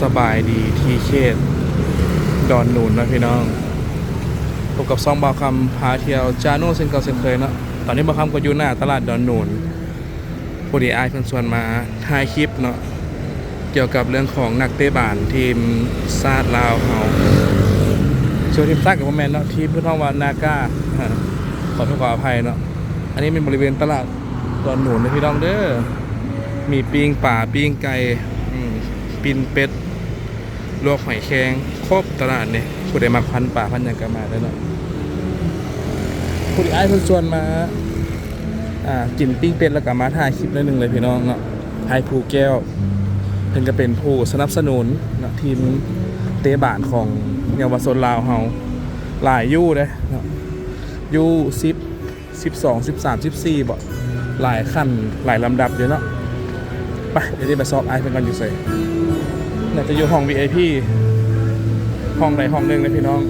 ສະບາຍດີທີ່ເຂດດອນໜູນເນາະພີ່ນ້ອງ, ພົບກັບຊ່ອງບ່າວຄຳພາທ່ຽວ Channel ເຊັ່ນເກົ່າເຊັ່ນເຄີຍເນາະ. ຕອນນີ້ບ່າວຄຳກໍຢູ່ໜ້າຕະຫຼາດດອນໜູນ, ພໍດີອ້າຍເພິ່ນຊວນມາຖ່າຍຄລິບເນາະ ກ່ຽວກັບເລື່ອງຂອງນັກເຕະບານທີມຊາດລາວເຮົາ, ຊື່ທີມຊາດກໍບໍ່ແມ່ນເນາະ, ທີມເພິ່ນຮ້ອງວ່ານາກ້າ, ຂໍໂທດຂໍອະໄພເນາະ. ອັນນີ້ແມ່ນບໍລິເວນຕະຫຼາດ ດອນໜູນເດີພີ່ນ້ອງເດີ, ມີປີ້ງປາ ປີ້ງໄກ່ ອືມ ປີ້ງເປັດ ລວກຫອຍແຄງ ຄົບຕະຫຼາດນີ້. ຜູ້ໃດມັກພັນປາພັນຫຍັງກໍມາໄດ້ເນາະ. ຜູ້ທີ່ອ້າຍເພິ່ນຊວນມາ ອ່າ ກິນປີ້ງເປັດ ແລ້ວກໍມາຖ່າຍຄລິບໜ້ອຍໜຶ່ງເລີຍພີ່ນ້ອງເນາະ. ອ້າຍພູແກ້ວ ເພິ່ນກໍເປັນຜູ້ສະໜັບສະໜູນເນາະ ທີມເຕະບານຂອງເຍົາວະຊົນລາວເຮົາ ຫຼາຍຢູ່ເດ້ເນາະ, ຢູ່ສິບ ສິບສອງ ສິບສາມ ສິບສີ່ບໍ ຫຼາຍຂັ້ນຫຼາຍລຳດັບຢູ່ເນາະ. ໄປ ດຽວໄດ້ໄປຊອກອ້າຍເພິ່ນກ່ອນ ຢູ່ໃສ? ໜ້າຈະຢູ່ຫ້ອງ ວີໄອພີ ຫ້ອງໃດຫ້ອງໜຶ່ງເດ້ພີ່ນ້ອງ.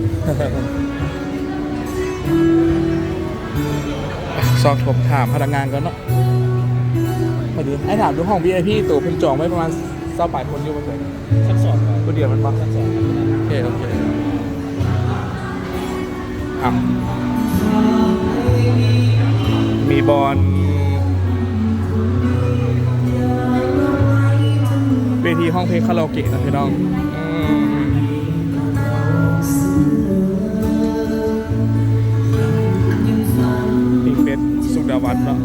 ຊອກທົບຖາມພະນັກງານກ່ອນເນາະ. ພໍດີ ອ້າຍຖາມດູ ຫ້ອງ ວີໄອພີ ໂຕເພິ່ນຈອງໄວ້ປະມານຊາວປາຍຄົນຢູ່ບໍ່? ຊັ້ນສອງ ຜູ້ດຽວແມ່ນບໍ່? ຊັ້ນສອງ ໂອເຄ ໂອເຄ. ອ່ະ ມີບ່ອນເວທີຮ້ອງເພງຄາຣາໂອເກະນະພີ່ນ້ອງ. ອືມ ປີ້ງເປັດ ສຸກດາວັນເນາະ.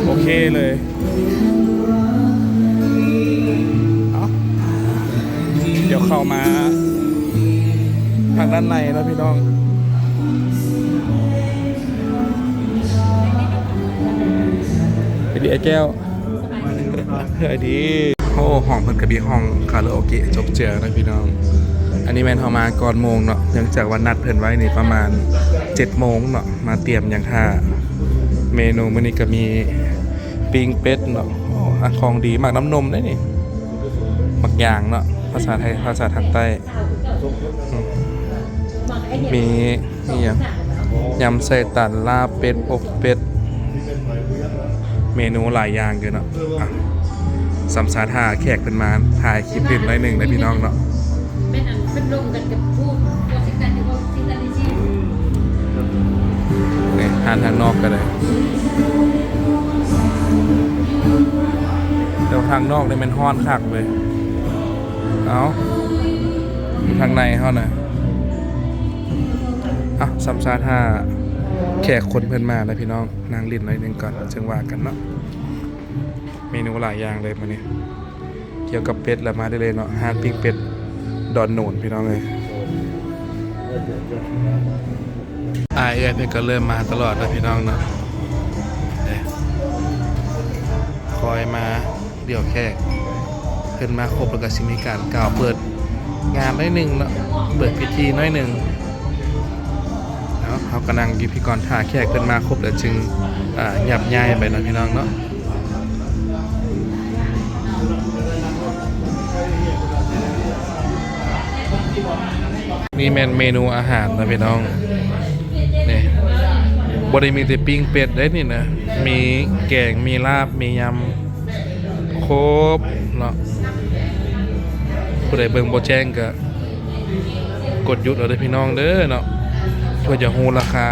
ໂອເຄເລີຍ. ເອົາ ດຽວເຂົ້າມາທາງດ້ານໃນເນາະພີ່ນ້ອງ. ສະບາຍດີອ້າຍແກ້ວ. ສະບາຍດີ. ໂອ້ ຫ້ອງເພິ່ນກໍມີຫ້ອງຄາຣາໂອເກະຈົບເຈືອນະພີ່ນ້ອງ. ອັນນີ້ແມ່ນເຮົາມາກ່ອນໂມງເນາະ, ເນື່ອງຈາກວ່ານັດເພິ່ນໄວ້ນີ້ປະມານເຈັດໂມງເນາະ, ມາຕຽມຫຍັງຖ້າ. ເມນູມື້ນີ້ກໍມີປີ້ງເປັດເນາະ, ໂອ້ ອາ ຂອງດີ ໝາກນ້ຳນົມເດ້ນີ້, ໝາກຢາງເນາະ ພາສາໄທ ພາສາທາງໃຕ້. ອືມ ມີ ມີຫຍັງ? ຍຳໄສ້ຕັນ, ລາບເປັດ, ອົບເປັດ, ເມນູຫຼາຍຢ່າງຢູ່ເນາະ. ອ່ະ ສຳຊາຖ້າແຂກເພິ່ນມາ ຖ່າຍຄລິບຫຼິ້ນໜ້ອຍໜຶ່ງເດີພີ່ນ້ອງເນາະ. ແມ່ນອັນເພິ່ນລົມກັນກັບຜູ້ ນີ້ ຮ້ານທາງນອກກໍໄດ້, ແຕ່ວ່າທາງນອກນີ້ແມ່ນຮ້ອນຄັກເລີຍ. ເອົ້າ ທາງໃນເຮົານະ. ເອົ້າ ສຳຊາຖ້າແຂກຄົນເພິ່ນມານະພີ່ນ້ອງ, ນັ່ງຫຼິ້ນໜ້ອຍໜຶ່ງກ່ອນ ຈຶ່ງວ່າກັນເນາະ. ເມນູຫຼາຍຢ່າງເລີຍມື້ນີ້, ກ່ຽວກັບເປັດລະມາໄດ້ເລີຍເນາະ, ຮ້ານປີ້ງເປັດດອນໂນນພີ່ນ້ອງເອີຍ. ອ້າຍເອື້ອຍເພິ່ນກໍເລີ່ມມາຕະຫຼອດແລ້ວພີ່ນ້ອງເນາະ, ເດ້ ຄອຍມາ ດຽວແຂກເພິ່ນມາຄົບ ແລ້ວກໍຊິມີການກ່າວເປີດງານໜ້ອຍໜຶ່ງເນາະ, ເປີດພິທີໜ້ອຍໜຶ່ງເນາະ. ເຮົາກໍນັ່ງຢູ່ພີ້ກ່ອນ ຖ້າແຂກເພິ່ນມາຄົບແລ້ວຈຶ່ງ ອາ ຫຍັບຍ້າຍໄປເນາະ ພີ່ນ້ອງເນາະ. ນີ້ແມ່ນເມນູອາຫານນະພີ່ນ້ອງ, ນີ້ ບໍ່ໄດ້ມີແຕ່ປີ້ງເປັດເດ້ນີ້ນະ, ມີແກງ ມີລາບ ມີຍຳ ຄົບເນາະ. ຜູ້ໃດເບິ່ງບໍ່ແຈ້ງກໍກົດຢຸດເອົາເດີພີ່ນ້ອງເດີເນາະ, ເພື່ອຈະຮູ້ລາຄາ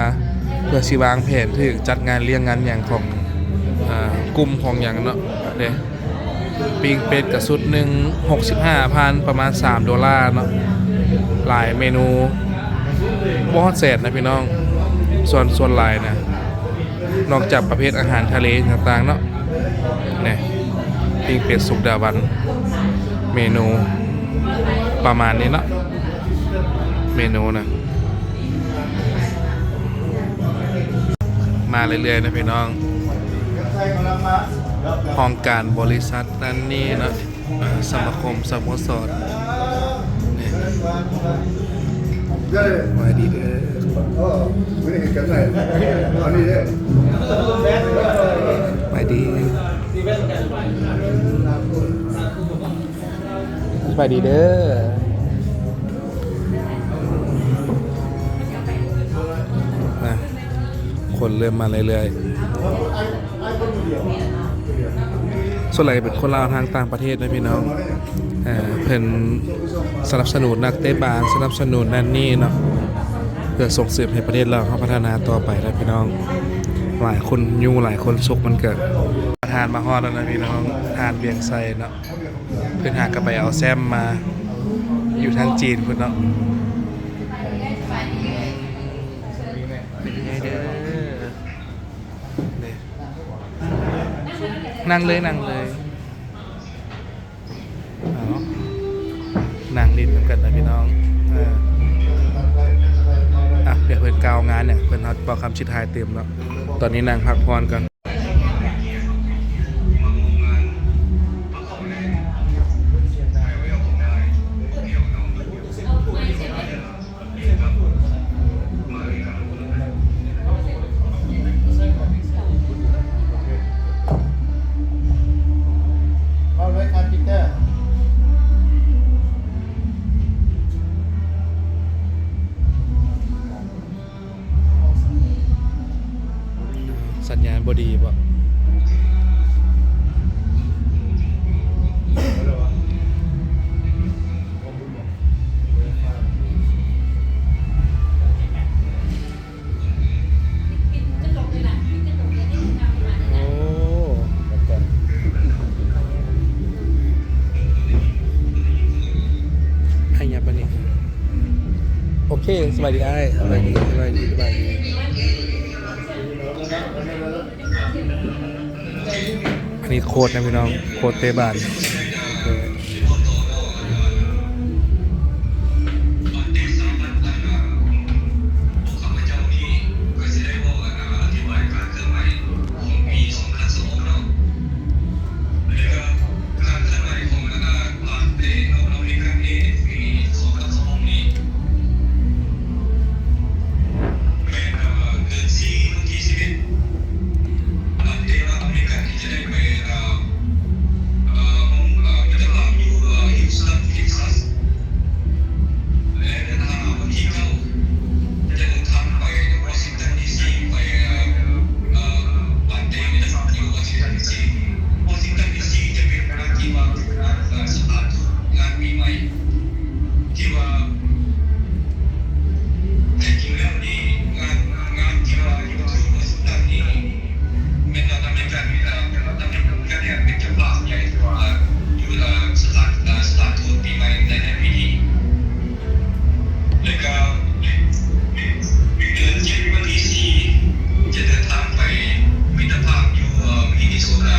ເພື່ອຊິວາງແຜນຖືກ ຈັດງານລ້ຽງງານຫຍັງຂອງ ອາ ກຸ່ມຂອງຫຍັງເນາະ. ເດ້ ປີ້ງເປັດກໍຊຸດໜຶ່ງ ຫົກສິບຫ້າພັນ ປະມານສາມໂດລາເນາະ, ຫຼາຍເມນູ ບໍ່ຮອດແສນນະພີ່ນ້ອງ. ສ່ວນ ສ່ວນຫຼາຍນະ ນອກຈາກປະເພດອາຫານທະເລຕ່າງໆເນາະ. ນີ້ ປີ້ງເປັດສຸກດາວັນ ເມນູປະມານນີ້ເນາະ, ເມນູນະ ມາເລື້ອຍໆນະພີ່ນ້ອງ. ຫ້ອງການບໍລິສັດນັ້ນນີ້ເນາະ, ເອີ ສະມາຄົມສະໂມສອນ. ນີ້ ສະບາຍດີເດີ, ສະບາຍດີ, ສະບາຍດີເດີ. ນະ ຄົນເລີ່ມມາເລື້ອຍໆ. ສ່ວນຫຼາຍເປັນຄົນລາວທາງຕ່າງປະເທດນະພີ່ນ້ອງ ເອີ ເພິ່ນສະໜັບສະໜູນນັກເຕະບານ ສະໜັບສະໜູນນັ້ນນີ້ເນາະ ເພື່ອສົ່ງເສີມໃຫ້ປະເທດລາວເຮົາພັດທະນາຕໍ່ໄປນະພີ່ນ້ອງ. ຫຼາຍຄົນຢູ່ ຫຼາຍຄົນ ສົກມັນກະ ທ່ານມາຮອດແລ້ວນະພີ່ນ້ອງ ທ່ານວຽງໄຊເນາະ. ເພິ່ນຫາກໍໄປເອົາແຊ້ມມາຢູ່ທາງຈີນພຸ້ນເນາະ. ເປັນໄງເດີ ນັ່ງເລີຍ ນັ່ງເລີຍ ເອົາ ນັ່ງຫຼິ້ນນຳກັນນະພີ່ນ້ອງ. ເອີ ອ່ະ ດຽວເພິ່ນກ່າວງານຫຍັງ ເພິ່ນເວົ້າຄຳສຸດທ້າຍຕື່ມເນາະ. ຕອນນີ້ນັ່ງພັກຜ່ອນກ່ອນ. ເວົ້າເລີຍທ່ານປີເຕີ. ສັນຍານບໍ່ດີບໍ? ໂອ້ ໃຫ້ຫຍັງປານນີ້? ໂອເຄ ສະບາຍດີອ້າຍ ສະບາຍດີ ສະບາຍດີ ສະບາຍດີ. ອັນນີ້ໂຄດນະພີ່ນ້ອງ ໂຄດເຕະບານ. ແມ່ນ ເອີ ເດືອນສີ່ ວັນທີສິບເອັດ ເອີ ເຕະກັບອາເມລິກັນທີ່ຈະໄດ້ໄປ ເອີ ເອີ ຮ່ວມ ເອີ ມິດຕະພາບຢູ່ ເອີ Houston Texas ແລະ ເດີນທາງມາວັນທີເກົ້າ ຈະເດີນທາງໄປວໍຊິງຕັນ ດີຊີ ໄປ ເອີ ເອີ ບານເຕະມິດຕະພາບຢູ່ວໍຊິງຕັນ ດີຊີ. ວໍຊິງຕັນ ດີຊີ ຈະເປັນງານທີ່ວ່າ ເອີ ສະຖານທູດງານປີໃໝ່ ທີ່ວ່າແທ້ຈິງແລ້ວນີ້ ງານ ງານທີ່ວ່າຢູ່ທີ່ວໍຊິງຕັນນີ້ ແມ່ນວ່າອາເມລິກັນ ເອີ ອາເມລິກັນເປັນເຈົ້າພາບໃຫຍ່ ເອີ ຢູ່ ເອີ ສະຖານ ເອີ ສະຖານທູດປີໃໝ່ໃນ ໃນປີນີ້ ແລ້ວກໍເດືອນເຈັດ ວັນທີສີ່ ຈະເດີນທາງໄປມິດຕະພາບຢູ່ ເອີ ມິນນິໂຊຕາ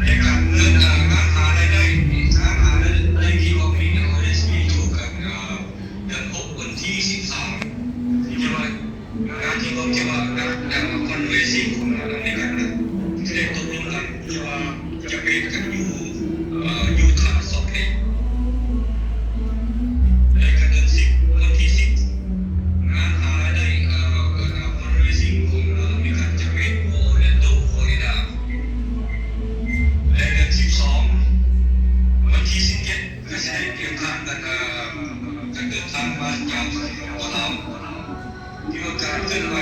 ແລະ ການເງິນ ເອີ ງານຫາລາຍໄດ້ ງານຫາລາຍໄດ້ທີ່ວ່າມີ ເອີ ໄດ້ມີຢູ່ກັນ ເອີ ເດືອນຫົກ ວັນທີສິບສາມ ທີ່ວ່າ ງານທີ່ເວົ້າ ທີ່ວ່າງານ ເອີ fundraising ຂອງລາວໃນການ ທີ່ໄດ້ຕົກລົງກັນ ທີ່ວ່າຈະເປັນກັນຢູ່ ເອີ Utah Salt Lake ແລະ ກະເດືອນສິບ ວັນທີສິບ ງານຫາລາຍໄດ້ ເອີ ເອີ fundraising ຂອງລາວໃນການຈະເປັນ Orlando Florida ແລະ ເດືອນສິບສອງ ວັນທີສິບເຈັດ ກໍຊິໄດ້ເດີນທາງກັນ ເອີ ຈະເດີນທາງມາຈາກ ສປປ ລາວ ທີ່ວ່າການເຄື່ອນໄຫວ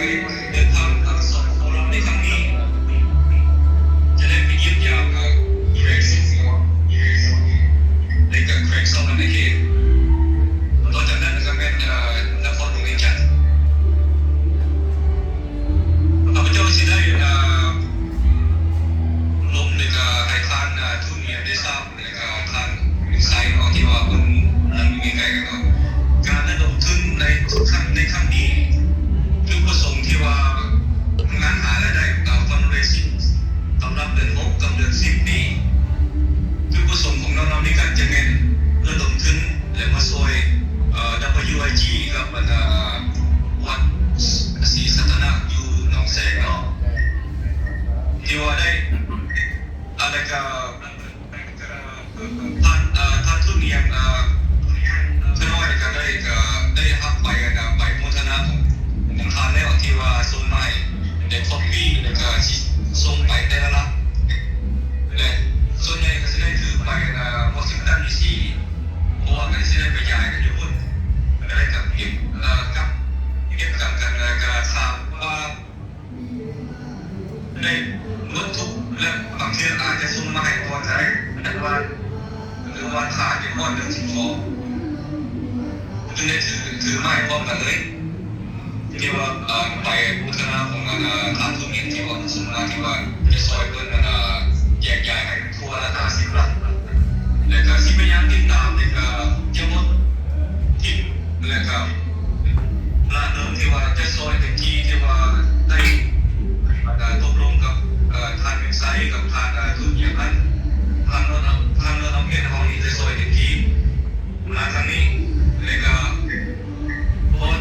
ເດີນທາງ ເອີ ສປປ ລາວ ໃນຄັ້ງນີ້ ຈະໄດ້ໄປຢ້ຽມຢາມ ເອີ Greg Seward ແລະ ກໍ Craig Thomas ໃນເຂດ ຕໍ່ຈາກນັ້ນກໍແມ່ນ ເອີ ນະຄອນຫຼວງວຽງຈັນ. ຂ້າພະເຈົ້າຊິໄດ້ ເອີ ລົມ ແລະ ກໍໃຫ້ທ່ານ ເອີ ທູນເນຍ ໄດ້ຊາບ ແລະກະທ່ານວິໄຊເນາະ ທີ່ວ່າເພິ່ນນັ່ງຢູ່ໃກ້ໆກັນເນາະ ການລະດົມທຶນໃນຄັ້ງ ໃນຄັ້ງນີ້ ຈຸດປະສົງທີ່ວ່າງານຫາລາຍໄດ້ ເອີ fundraising ສຳລັບເດືອນຫົກກັບເດືອນສິບນີ້ ຈຸດປະສົງຂອງນ້ອງໆ ໃນການຈະແມ່ນລະດົມທຶນ ແລະ ມາຊ່ວຍ ເອີ WIG ກັບ ອັນ ວັດ ອາ ສີສັດຕະນະ ຢູ່ໜອງແສງເນາະ ທີ່ວ່າໄດ້ ອັນ ແລະກະ ທ່ານ ເອີ ທ່ານທຸນນຽງ ເອີ ຂ້ານ້ອຍກະໄດ້ ກະໄດ້ຮັບໃບ ອັນ ໃບໂມທະນາຂອງ ຂອງທ່ານແລ້ວ ທີ່ວ່າສົ່ງມາໃຫ້ ໄດ້ຄອບປີ້ ແລ້ວກະຊິສົ່ງໄປແຕ່ລະຫຼັງ ແລະ ສ່ວນໃຫຍ່ກະຊິໄດ້ຖືໄປ ອັນ ວໍຊິງຕັນ ດີຊີ ເພາະວ່າກະຊິໄດ້ໄປຢາຍກັນຢູ່ພຸ້ນ ກະໄດ້ກັບເກັບ ເອີ ກັບເກັບກັນກັນ ແລ້ວກະຖ້າວ່າ ໄດ້ໝົດທຸກ ແລະ ບາງເທື່ອອາດຈະສົ່ງມາໃຫ້ກ່ອນກໍໄດ້ ແຕ່ວ່າ ຫຼືວ່າຖ້າຈະຮອດເດືອນສິບສອງ ຈຶ່ງໄດ້ຖື ຖືມາໃຫ້ພ້ອມກັນເລີຍ ທີ່ວ່າ ເອີ ໃບໂຄສະນາຂອງ ອັນ ທ່ານທູດນີ້ ທີ່ວ່າເພິ່ນສົ່ງມາ ທີ່ວ່າຈະຊ່ອຍເພິ່ນ ອັນ ແຈກຢາຍໃຫ້ທົ່ວລະຫ້າສິບລັດ ແລະ ກະຊິພະຍາຍາມຕິດຕາມ ແລະ ກະຈະໝົດທິດ ແລະ ກະລະເລີ່ມທີ່ວ່າຈະຊ່ອຍເຕັມທີ່ ທີ່ວ່າໄດ້ ອັນ ຕົກລົງກັບ ເອີ ທ່ານວິນໄຊ ກັບທ່ານ ເອີ ທູດຫຍັງນັ້ນ ທາງເນາະ ທາງເນາະ ເຮົານີ້ຈະຊ່ອຍເຕັມທີ່ ມາທາງນີ້ ແລະກະກ່ອນ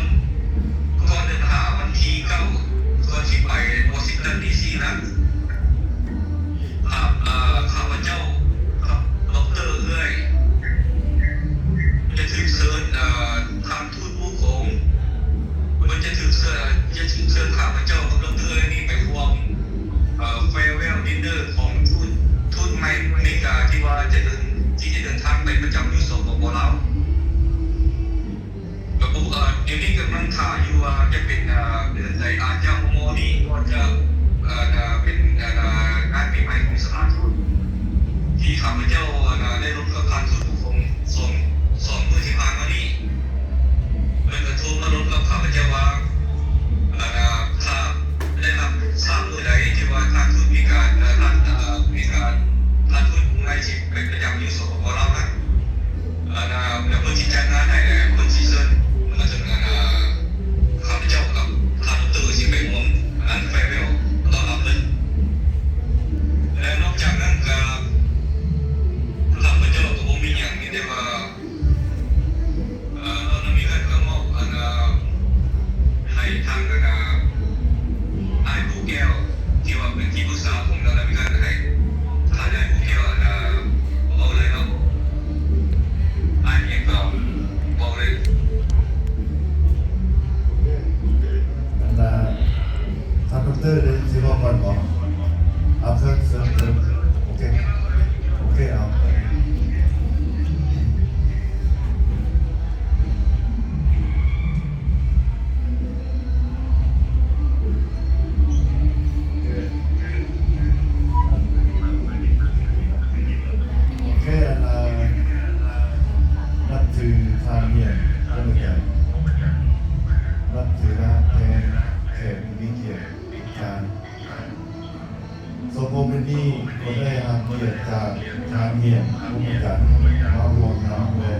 ກ່ອນເດີນທາງວັນທີເກົ້າ ກ່ອນຊິໄປວໍຊິງຕັນ ດີຊີ ນັ້ນ ຂ້າ ເອີ ຂ້າພະເຈົ້າກັບດັອກເຕີເອື້ອຍ ຈະຖືກເຊີນ ເອີ ທ່ານທູດຜູ້ຄົງ ເພິ່ນຈະຖືກເຊີນ ຈະຖືກເຊີນຂ້າພະເຈົ້າກັບດັອກເຕີເອື້ອຍນີ້ໄປຮ່ວມ ເອີ farewell dinner ຂອງທູດ ທູດໃໝ່ອາເມລິກາ ທີ່ວ່າຈະເດີນ ທີ່ຈະເດີນທາງໄປປະຈຳຢູ່ ສປປ ລາວ. ກະບໍ່ ເອີ ດຽວນີ້ກຳລັງຖ້າຢູ່ວ່າຈະເປັນ ເອີ ເດືອນໃດ ອາດຈະມໍ່ໆນີ້ ກໍຈະ ເອີ ເປັນ ເອີ ງານປີໃໝ່ຂອງສະຖານທູດ ທີ່ຂ້າພະເຈົ້າ ອັນ ໄດ້ລົມກັບທ່ານທູດຜູ້ຄົງ ສອງ ສອງມື້ທີ່ຜ່ານມານີ້ ເພິ່ນກະໂທມາລົມກັບຂ້າພະເຈົ້າວ່າ ອັນ ຖ້າໄດ້ຮັບຊາບມື້ໃດທີ່ວ່າທ່ານທູດມີການ ເອີ ທ່ານ ເອີ ມີການ ທ່ານທູດໃໝ່ຊິໄປປະຈຳຢູ່ ສປປ ລາວ ນັ້ນ ອັນ ແລ້ວເພິ່ນຊິຈັດງານໃຫ້ ແລ້ວເພິ່ນຊິເຊີນມາເຖິງ ອັນ ຂ້າພະເຈົ້າກັບທ່ານດັອກເຕີຊິໄປຮ່ວມງານ farewell ຕ້ອນຮັບເພິ່ນ ແລະ ນອກຈາກນັ້ນກະ ຂ້າພະເຈົ້າກະບໍ່ມີຫຍັງ ມີແຕ່ວ່າ ເອີ ລາວນຳມີການກະມອບ ອັນ ໃຫ້ທາງ ອັນ ອ້າຍພູແກ້ວ ທີ່ວ່າເປັນທີ່ປຶກສາຂອງລາວນຳມີການໃຫ້ ທ່ານອ້າຍພູແກ້ວ ອັນ ເວົ້າເລີຍເນາະ ອ້າຍມີຫຍັງກະເວົ້າເລີຍ. ອັນ ທ່ານດັອກເຕີ ໄດ້ຊິເວົ້າກ່ອນບໍ່? ເອົາ ເຊີນ ເຊີນ ເຊີນ ໂອເຄ ໂອເຄ ເອົາ ໂອເຄ ອັນ ນັບຖືທ່ານຮຽນ ນັບຖື ແລະ ຮັກແພງແຂກຜູ້ມີກຽດທຸກທ່ານ. ສປປ ມື້ນີ້ກໍໄດ້ຮັບກຽດຈາກທ່ານຮຽນ ພົມມະຈັນ ມາຮ່ວມນຳ ແລະ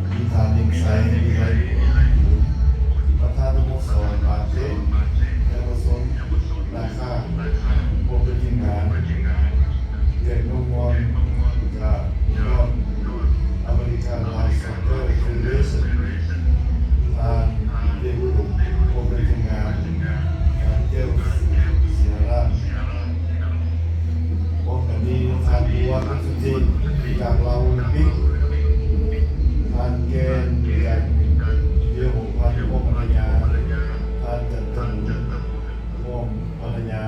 ມີທ່ານເລັງໄຊ ວິໄລກຸນ ປະທານສະໂມສອນບານເຕະເຍົາວະຊົນນາຄາ ພ້ອມດ້ວຍທີມງານ ແຂກມາຮ່ວມຈາກ North America Lao Soccer Federation ທ່ານ ເດດອຸດົມ ພ້ອມດ້ວຍທີມງານ ທ່ານ ແກ້ວ ສີຫະລາດ ພ້ອມກັນນີ້ ທ່ານ ບົວ ຄຳສຸທິ ຈາກລາວໂອລິມປິກ ທ່ານ ແກ່ນຈັນ ເຍໂຮພັນ ພ້ອມພັນລະຍາ ທ່ານ ຈັນຕະບູນ ພ້ອມພັນລະຍາ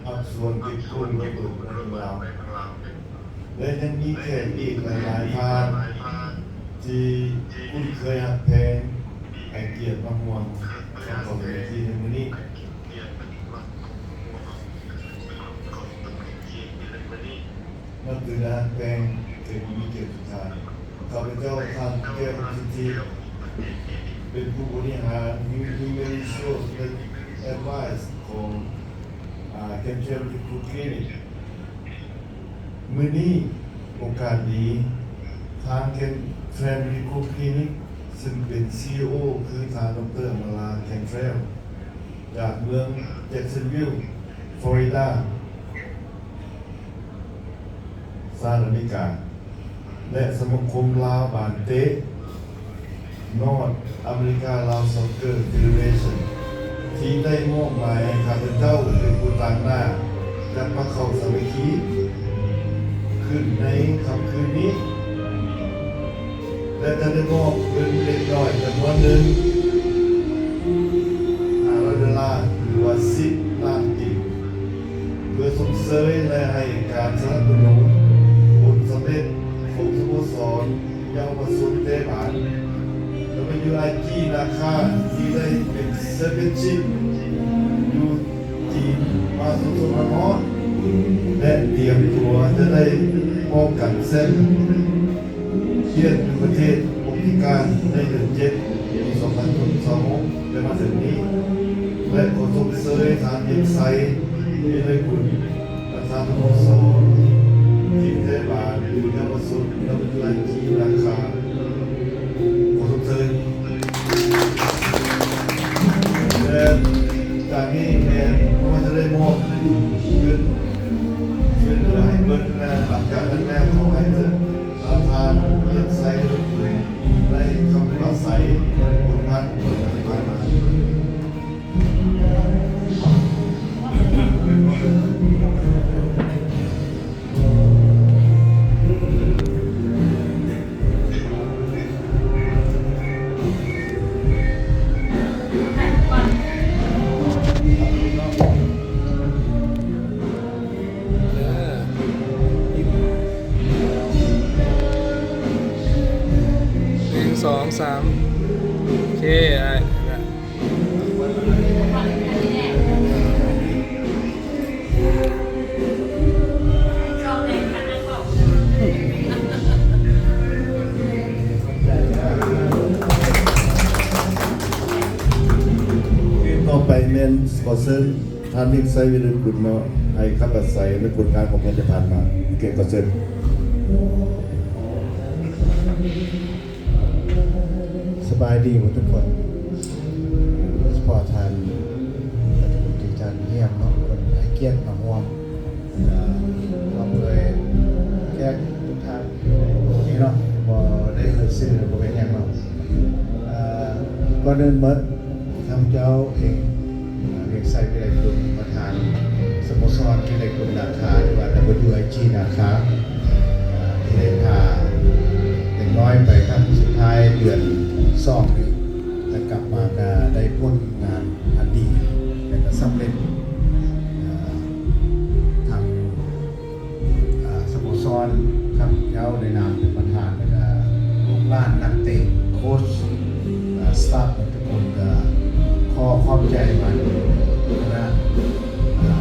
ພາກສ່ວນເກັບກູ້ລະເບີດໃນເມືອງລາວ ແລະ ຍັງມີແຂກອີກຫຼາຍໆທ່ານ ທີ່ຄຸ້ນເຄີຍຮັກແພງ ໃຫ້ກຽດມາຮ່ວມຂອງສະເວທີໃນມື້ນີ້. ນັບຖື ແລະ ຮັກແພງແຂກຜູ້ມີກຽດທຸກທ່ານ. ຂ້າພະເຈົ້າ ທ່ານ ແກ້ວ ຄຳສຸທິ ເປັນຜູ້ບໍລິຫານ Human Resource Advice ຂອງ ອ່າ Cantrell Recruit Clinic. ມື້ນີ້ໂອກາດດີ ທາງ Cantrell Recruit Clinic ຊຶ່ງເປັນ ຊີອີໂອ ຄືທ່ານ ດຣ ອຳມາລາ ແຄນເທຣວ ຈາກເມືອງ Jacksonville Florida ສະຫະລັດອາເມລິກາ ແລະ ສະມາຄົມລາວບານເຕະ North America Lao Soccer Federation ທີ່ໄດ້ມອບໝາຍໃຫ້ຂ້າພະເຈົ້າເປັນຜູ້ຕາງໜ້າ ຈັດມາເຂົ້າສາມັກຄີຂຶ້ນໃນຄ່ຳຄືນນີ້ ແລະ ຈະໄດ້ມອບເງິນເລັກນ້ອຍຈຳນວນໜຶ່ງ ຫ້າຮ້ອຍໂດລາ ຫຼືວ່າ ສິບລ້ານກີບ ເພື່ອຊົມເຊີຍ ແລະ ໃຫ້ການສະໜັບສະໜູນຜົນສຳເລັດຂອງສະໂມສອນເຍົາວະຊົນເຕະບານ WIG ນາຄາ ທີ່ໄດ້ເປັນແຊມປຽນຊິບຢູ່ຈີນມາຊົມ ຕຽມຕົວຈະໄດ້ປ້ອງກັນແຊ້ມ ປຽນຢູ່ປະເທດໂປຣຕຸການໃນເດືອນເຈັດ ປີສອງພັນຊາວຫົກ ແຕ່ມາເທື່ອນີ້ ແລະ ຂໍຊົມເຊີຍທ່ານ ເອກໄຊ ວິໄລກຸນ ປະທານສະໂມສອນທີມເຕະບານເຍົາວະຊົນ ວິທະຍາໄລຈີນນາຄາ ຂໍຊົມເຊີຍ ແລະ ຈາກນີ້ແມ່ນກໍຈະໄດ້ມອບເງິນຊ່ວຍເຫຼືອໃຫ້ເພິ່ນ ແລະ ຫຼັງຈາກນັ້ນແລ້ວ ຂໍໃຫ້ເພິ່ນ ປະທານ ເອກໄຊ ໄດ້ຄຳປາໄສຜົນງານຂອງເພິ່ນທີ່ຜ່ານມາ. ເອີ ໜຶ່ງ ສອງ ສາມ ໂອເຄ ອ້າຍ. ຕໍ່ໄປແມ່ນຂໍເຊີນ ທ່ານ ເອກໄຊ ວິໄລກຸນເນາະ ໃຫ້ຄຳປາໄສໃນຜົນງານຂອງເພິ່ນທີ່ຜ່ານມາ. ໂອເຄ ຂໍເຊີນ. ສະບາຍດີໝົດທຸກຄົນ ໂດຍສະເພາະທ່ານລັດຖະມົນຕີ ທ່ານ ຮຽມ ເນາະ ເພິ່ນໃຫ້ກຽດມາຮ່ວມ ເອີ ຮ່ວມດ້ວຍແຂກທຸກທ່ານຢູ່ໃນໂຕນີ້ເນາະ ບໍ່ໄດ້ເອີ່ຍຊື່ ບໍ່ເປັນຫຍັງເນາະ. ເອີ ກ່ອນອື່ນໝົດ ຂ້າພະເຈົ້າເອງ ເອກໄຊ ວິໄລກຸນ ປະທານສະໂມສອນວິໄລກຸນນາຄາ ຫຼືວ່າ WIG ນາຄາ ທີ່ໄດ້ພາເດັກນ້ອຍໄປຄັ້ງສຸດທ້າຍເດືອນສອງນີ້ ແລະ ກັບມາກະໄດ້ຜົນງານອັນດີ ແລະ ກະສຳເລັດ ທາງ ອ່າ ສະໂມສອນ ຂ້າພະເຈົ້າໃນນາມເປັນປະທານ ແລະ ກະລູກຫຼານນັກເຕະ ໂຄດ ອ່າ ສະຕາຟ ທຸກຄົນ ກະຂໍຂອບໃຈມາເຖິງຄະນະ ອ່າ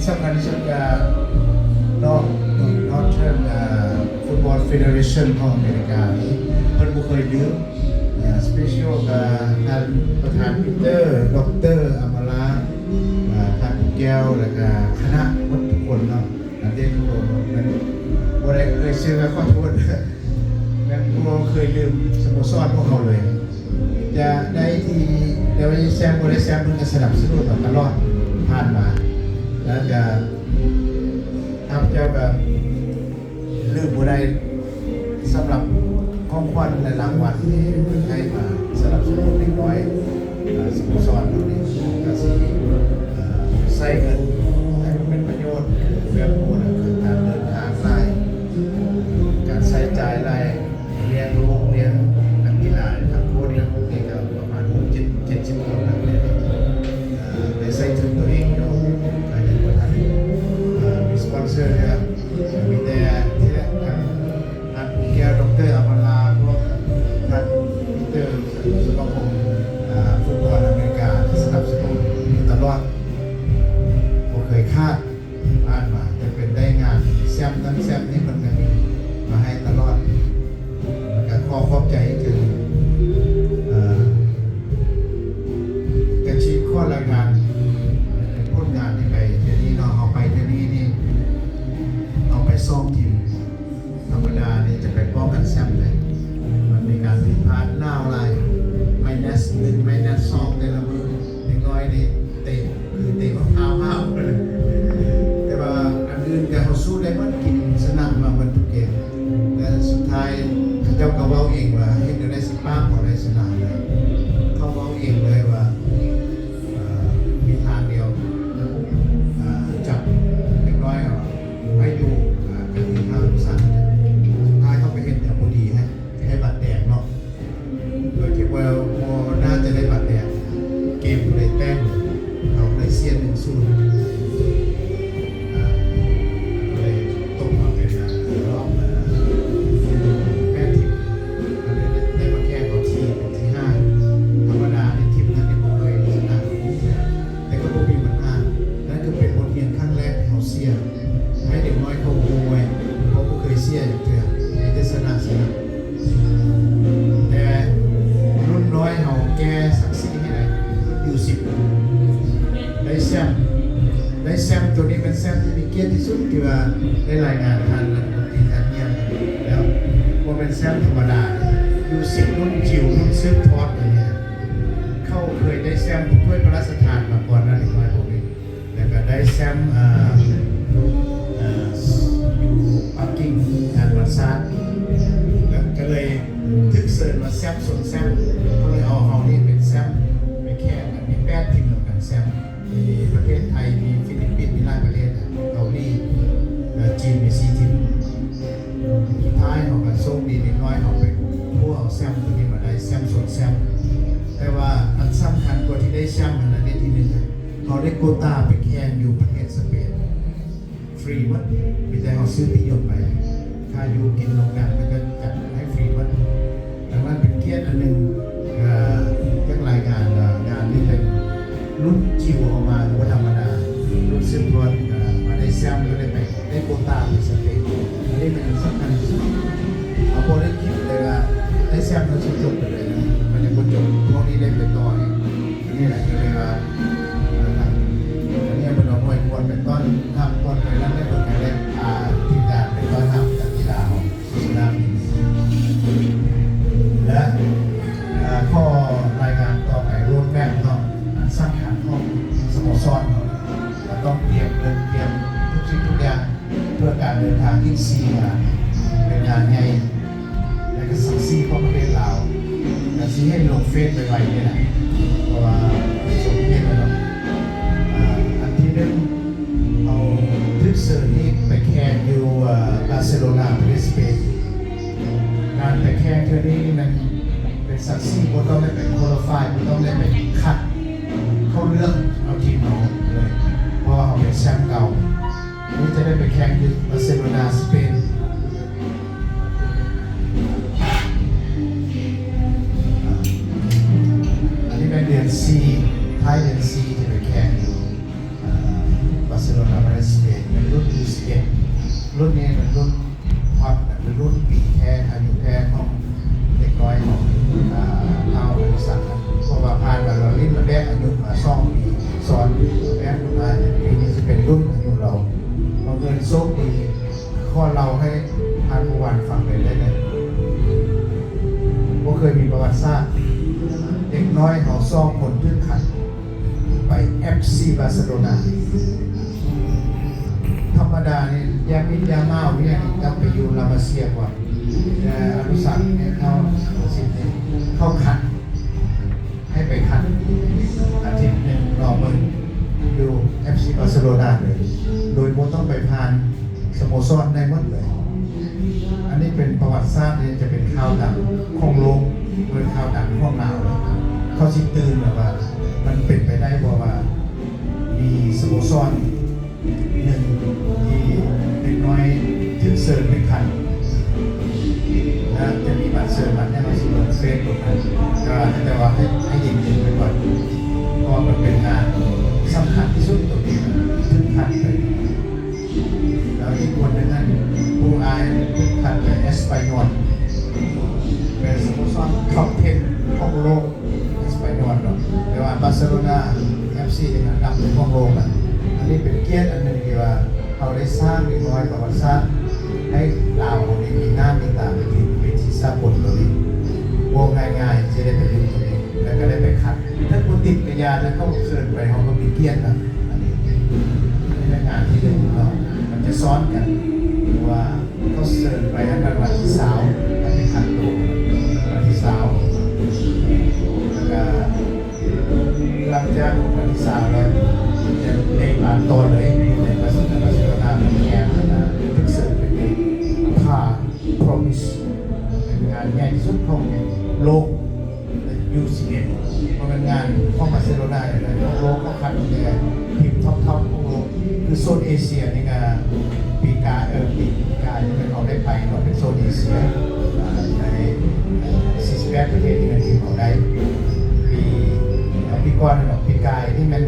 ສຳຄັນທີ່ສຸດກະ North Northern ອ່າ Football Federation ຂອງອາເມລິການີ້ ເພິ່ນບໍ່ເຄີຍລືມ ອ່າ ສະເປເຊວກະທ່ານປະທານປີເຕີ ດອກເຕີ ອາມາລາ ອ່າ ທ່ານແກ້ວ ແລ້ວກະຄະນະໝົດທຸກຄົນເນາະ ນັກເຕະທຸກຄົນ ແມ່ນບໍ່ໄດ້ເອີ່ຍຊື່ກະຂໍໂທດ ແມ່ນບໍ່ເຄີຍລືມສະໂມສອນພວກເຮົາເລີຍ ຈະໄດ້ທີ່ ແຕ່ວ່າແຊ້ມບໍ່ໄດ້ແຊ້ມ ເພິ່ນກະສະໜັບສະໜູນມາຕະຫຼອດຜ່ານມາ ແລ້ວກະ ຂ້າພະເຈົ້າກະ ລືມບໍ່ໄດ້ ສຳລັບຂອງຂວັນ ແລະ ລາງວັນທີ່ເພິ່ນໃຫ້ມາສະໜັບສະໜູນເດັກນ້ອຍ ເອີ ສະໂມສອນເຮົານີ້ ກະຊິ ເອີ ໃຊ້ເງິນໃຫ້ມັນເປັນປະໂຫຍດ ແບບໂອນ ຄືການເດີນທາງຫຼາຍ ການໃຊ້ຈ່າຍຫຼາຍ ລ້ຽງລູກ ລ້ຽງນັກກິລາ ທັງໂຄດ ທັງເຕະ ກະປະມານຫົກ ເຈັດ ເຈັດສິບຄົນ ນັກເຕະ ເອີ ໄດ້ໃຊ້ທຶນໂຕເອງຢູ່ ກະຍັງບໍ່ທັນ ເອີ ມີສະປອນເຊີເທື່ອ ມີແຕ່ທີ່ແຫຼະ ທາງ ທ່ານແກ້ວ ດອກເຕີ ອາມາລາ ພວກທ່ານປີເຕີ ສະມາຄົມ ອ່າ ຟຸດບອນອາເມລິກາ ທີ່ສະໜັບສະໜູນຢູ່ຕະຫຼອດ ບໍ່ເຄີຍຂາດ ຜ່ານມາ ຈະເປັນໄດ້ງານແຊ້ມນັ້ນແຊ້ມນີ້ ເພິ່ນກະມີມາໃຫ້ຕະຫຼອດ ແລ້ວກະຂໍຂອບໃຈເຖິງ ເອີ ກະຊິຂໍລາຍງານ ຜົນງານທີ່ໄປເທື່ອນີ້ເນາະ ເຮົາໄປເທື່ອນີ້ນີ້ ເຮົາໄປສອງທີມ ທຳມະດານີ້ຈະໄປປ້ອງກັນແຊ້ມເດ້ ມັນມີການຜິດພາດໜາວຫຼາຍ ໄມນັສໜຶ່ງ ໄມນັສສອງ ແຕ່ລະມື້ ເດັກນ້ອຍນີ້ເຕະ ຄືເຕະບັກພ້າວ ແຕ່ວ່າອັນອື່ນກະເຮົາສູ້ໄດ້ໝົດ ກິນຊະນະມາໝົດທຸກເກມ ແຕ່ສຸດທ້າຍເຂົາເຈົ້າກະເວົ້າເອງວ່າ ເຮັດແນວໃດ ໄດ້ແຊ້ມໂຕນີ້ເປັນແຊ້ມທີ່ມີກຽດທີ່ສຸດ ທີ່ວ່າໄດ້ລາຍງານຜ່ານລັດຖະມົນຕີທ່ານຢ້ຽມແລ້ວ ບໍ່ແມ່ນແຊ້ມທຳມະດາ ຢູ່ສິບລຸ້ນຈິ້ວລຸ້ນສືບທອດເລີຍ. ເຂົາເຄີຍໄດ້ແຊ້ມຖ້ວຍພະລາຊະທານມາກ່ອນນະ ເດັກນ້ອຍພວກນີ້ ແລ້ວກໍໄດ້ແຊ້ມ ເອີ ເອີ ຢູ່ປັກກິ່ງງານວັນຊາດ ກໍເລີຍຖືກເຊີນວ່າແຊ້ມຊົນແຊ້ມ ເຂົາເລີຍເອົາເຮົານີ້ເປັນແຊ້ມ ໄປແຂ່ງກັນ ມີແປດທີມນຳກັນແຊ້ມ ມີປະເທດໄທ ມີຟີລິບປິນ ມີຫຼາຍປະເທດ ເກົາຫຼີ ແລະ ຈີນ ມີສີ່ທີມ. ສຸດທ້າຍເຮົາກໍໂຊກດີ ເດັກນ້ອຍເຮົາໄປຄົວເອົາແຊ້ມໂຕນີ້ມາໄດ້ ແຊ້ມຊົນແຊ້ມ. ແຕ່ວ່າອັນສຳຄັນກວ່າທີ່ໄດ້ແຊ້ມຫັ້ນນະ ໄດ້ທີໜຶ່ງ ເຮົາໄດ້ໂກຕາໄປແຂ່ງຢູ່ປະເທດສະເປນ ຟຣີໝົດ ມີແຕ່ເຮົາຊື້ຕິຍົມໄປ ຄ່າຢູ່ກິນໂຮງແຮມເຂົາຈະຈັດໃຫ້ຟຣີໝົດ. ດັ່ງນັ້ນເປັນກຽດອັນໜຶ່ງ ເອີ ຢາກລາຍງານວ່າງານນີ້ເປັນລຸ້ນຈິ້ວອອກມາ ບໍ່ທຳມະດາ ລຸ້ນສືບທອດ ເອີ ມາໄດ້ແຊ້ມ ກໍໄດ້ໄປ ໄດ້ໂກຕາໄປສະເປນ. ອັນນີ້ເປັນອັນສຳຄັນທີ່ສຸດ ເຮົາບໍ່ໄດ້ຄິດເລີຍວ່າໄດ້ແຊ້ມແລ້ວຊິຈົບໄປເລີຍນະ ມັນຍັງບໍ່ຈົບ ພວກນີ້ໄດ້ໄປຕໍ່ອີກ. ອັນນີ້ແຫຼະກໍເລີຍວ່າ ເອີ ອັນນີ້ເພິ່ນເອົາໜ່ວຍກວດໄປຕ້ອນຮັບ ກວດໄປນຳ ແລະ ເພິ່ນກໍໄດ້ ອ່າ ທີມງານໄປຕ້ອນຮັບນັກກິລາເຮົາ ສະໜາມບິນ ແລະ ເອີ ຂໍລາຍງານຕໍ່ໄປ ໂຣດແມັບເນາະ ອັນສຳຄັນຂອງສະໂມສອນເຮົາ ກໍຕ້ອງຕຽມເງິນ ຕຽມທຸກສິ່ງທຸກຢ່າງ ເພື່ອການເດີນທາງອີກສີ່ງານ ເປັນງານໃຫຍ່ ແລະ ກະສັກສີຂອງປະເທດລາວ ກະຊິເຫັນລົງເຟສໄວໆນີ້ແຫຼະ ເພາະວ່າສົມເຫດແລ້ວເນາະ. ອາ ອັນທີໜຶ່ງ ເຮົາຖືກເຊີນໃຫ້ໄປແຂ່ງຢູ່ ເອີ ບາເຊໂລນາ ປະເທດສະເປນ. ການໄປແຂ່ງເທື່ອນີ້ແມ່ນເປັນສັກສີ ບໍ່ຕ້ອງໄດ້ໄປຄວາລີຟາຍ ບໍ່ຕ້ອງໄດ້ໄປຄັດ ເຂົ້າເລືອກເອົາທີມເຮົາເລີຍ ເພາະວ່າເຮົາເປັນແຊ້ມເກົ່າ. ນີ້ຈະໄດ້ໄປແຂ່ງຢູ່ບາເຊໂລນາ ສະເປນ. ອັນນີ້ແມ່ນເດືອນສີ່ ທ້າຍເດືອນສີ່ຈະໄປແຂ່ງຢູ່ ເອີ ບາເຊໂລນາ ປະເທດສະເປນ ເປັນລຸ້ນຢູສິບເອັດ. ລຸ້ນນີ້ເປັນລຸ້ນ ຮອດລຸ້ນປີແທ້ ອາຍຸແທ້ຂອງເດັກນ້ອຍຂອງ ອາ ທ້າວອະນຸສັກ ເພາະວ່າຜ່ານມາລະຫຼິ້ນລະແບກອາຍຸມາສອງປີ ສອນແບກມາ ປີນີ້ຊິເປັນລຸ້ນອາຍຸລາວ. ບັງເອີນໂຊກດີ ຂໍເລົ່າໃຫ້ທ່ານຜູ້ຟັງໄດ້ເລີຍ ບໍ່ເຄີຍມີປະຫວັດສາດ ເດັກນ້ອຍເຮົາສອງຄົນຖືກຄັດ ໄປເອັຟຊີບາເຊໂລນາ. ທຳມະດານີ້ ຢາມມິດຢາມມາວ ມີຫຍັງນີ້ຕ້ອງໄປຢູ່ລາມາເຊຍກ່ອນ ແຕ່ອະນຸສັກນີ້ເຂົາ ສິດນີ້ເຂົາຄັດ ໃຫ້ໄປຄັດອາທິດໜຶ່ງລອບໜຶ່ງຢູ່ເອັຟຊີບາເຊໂລນາເລີຍ ໂດຍບໍ່ຕ້ອງໄປຜ່ານ ສະໂມສອນໄດ້ໝົດເລີຍ. ອັນນີ້ເປັນປະຫວັດສາດ ນີ້ຈະເປັນຂ່າວດັງຂອງໂລກ ເປັນຂ່າວດັງຂອງລາວ. ເຂົາຊິຕື່ນແລ້ວວ່າ ມັນເປັນໄປໄດ້ບໍ່ວ່າ ມີສະໂມສອນໜຶ່ງທີ່ເດັກນ້ອຍຖືກເຊີນໄປຄັດ ແລະ ຈະມີບັດເຊີນບັດຫຍັງ ເຮົາຊິລົງເຟສລົງນັ້ນ ແຕ່ວ່າ ແຕ່ວ່າໃຫ້ ໃຫ້ເຢັນໆໄວ້ກ່ອນ ເພາະວ່າມັນເປັນງານສຳຄັນທີ່ສຸດ ໂຕນີ້ຖືກຄັດໄປ. ແລ້ວອີກຄົນໜຶ່ງນັ້ນ ຜູ້ອ້າຍຖືກຄັດໄປເອັສປາຍອນ ເປັນສະໂມສອນທັອບເທັນຂອງໂລກ ເອັສປາຍອນເນາະ ແຕ່ວ່າບາເຊໂລນາ ເອັຟຊີ ນີ້ອັນດັບໜຶ່ງຂອງໂລກນະ. ອັນນີ້ເປັນກຽດອັນໜຶ່ງທີ່ວ່າເຮົາໄດ້ສ້າງເດັກນ້ອຍປະຫວັດສາດໃຫ້ລາວເຮົານີ້ມີໜ້າມີຕາໄປຢູ່ເວທີສາກົນໂຕນີ້ ບໍ່ງ່າຍໆ ທີ່ຈະໄດ້ໄປຢູ່ໂຕນີ້ ແລ້ວກໍໄດ້ໄປຄັດ ຖ້າບໍ່ຕິດກໍຢ່າ ແຕ່ເຂົາເຊີນໄປ ເຮົາກໍມີກຽດນະ. ອັນນີ້ ອັນນີ້ແມ່ນງານທີໜຶ່ງເນາະ ມັນຈະຊ້ອນກັນ ເພາະວ່າເຂົາເຊີນໄປ ອັນນັ້ນວັນທີຊາວ ອັນນີ້ຄັດໂຕ ວັນທີຊາວ ແລ້ວກະຫຼັງຈາກວັນທີຊາວແລ້ວ ຈະໄດ້ມາຕໍ່ເລີຍ ຢູ່ໃນບາເຊໂລນາ ບາເຊໂລນາ ແມ່ນແຂ່ງ ອັນນ່າ ຖືກເຊີນໄປເຕະ ພາ Promise ເປັນງານໃຫຍ່ທີ່ສຸດຂອງໂລກ ຢູສິບເອັດ ບໍ່ແມ່ນງານຂອງບາເຊໂລນາເລີຍ ຂອງໂລກ ເຂົາຄັດແຕ່ທີມທັອບໆຂອງໂລກ ຄືໂຊນເອເຊຍນີ້ກະ ປີກາຍ ເອີ ປີ ປີກາຍນີ້ແມ່ນເຮົາໄດ້ໄປເນາະ ເປັນໂຊນເອເຊຍ ໃນສີ່ສິບແປດປະເທດທີ່ແມ່ນທີມເຮົາໄດ້ ປີ ເອີ ປີກ່ອນນັ້ນດອກ ປີກາຍນີ້ແມ່ນ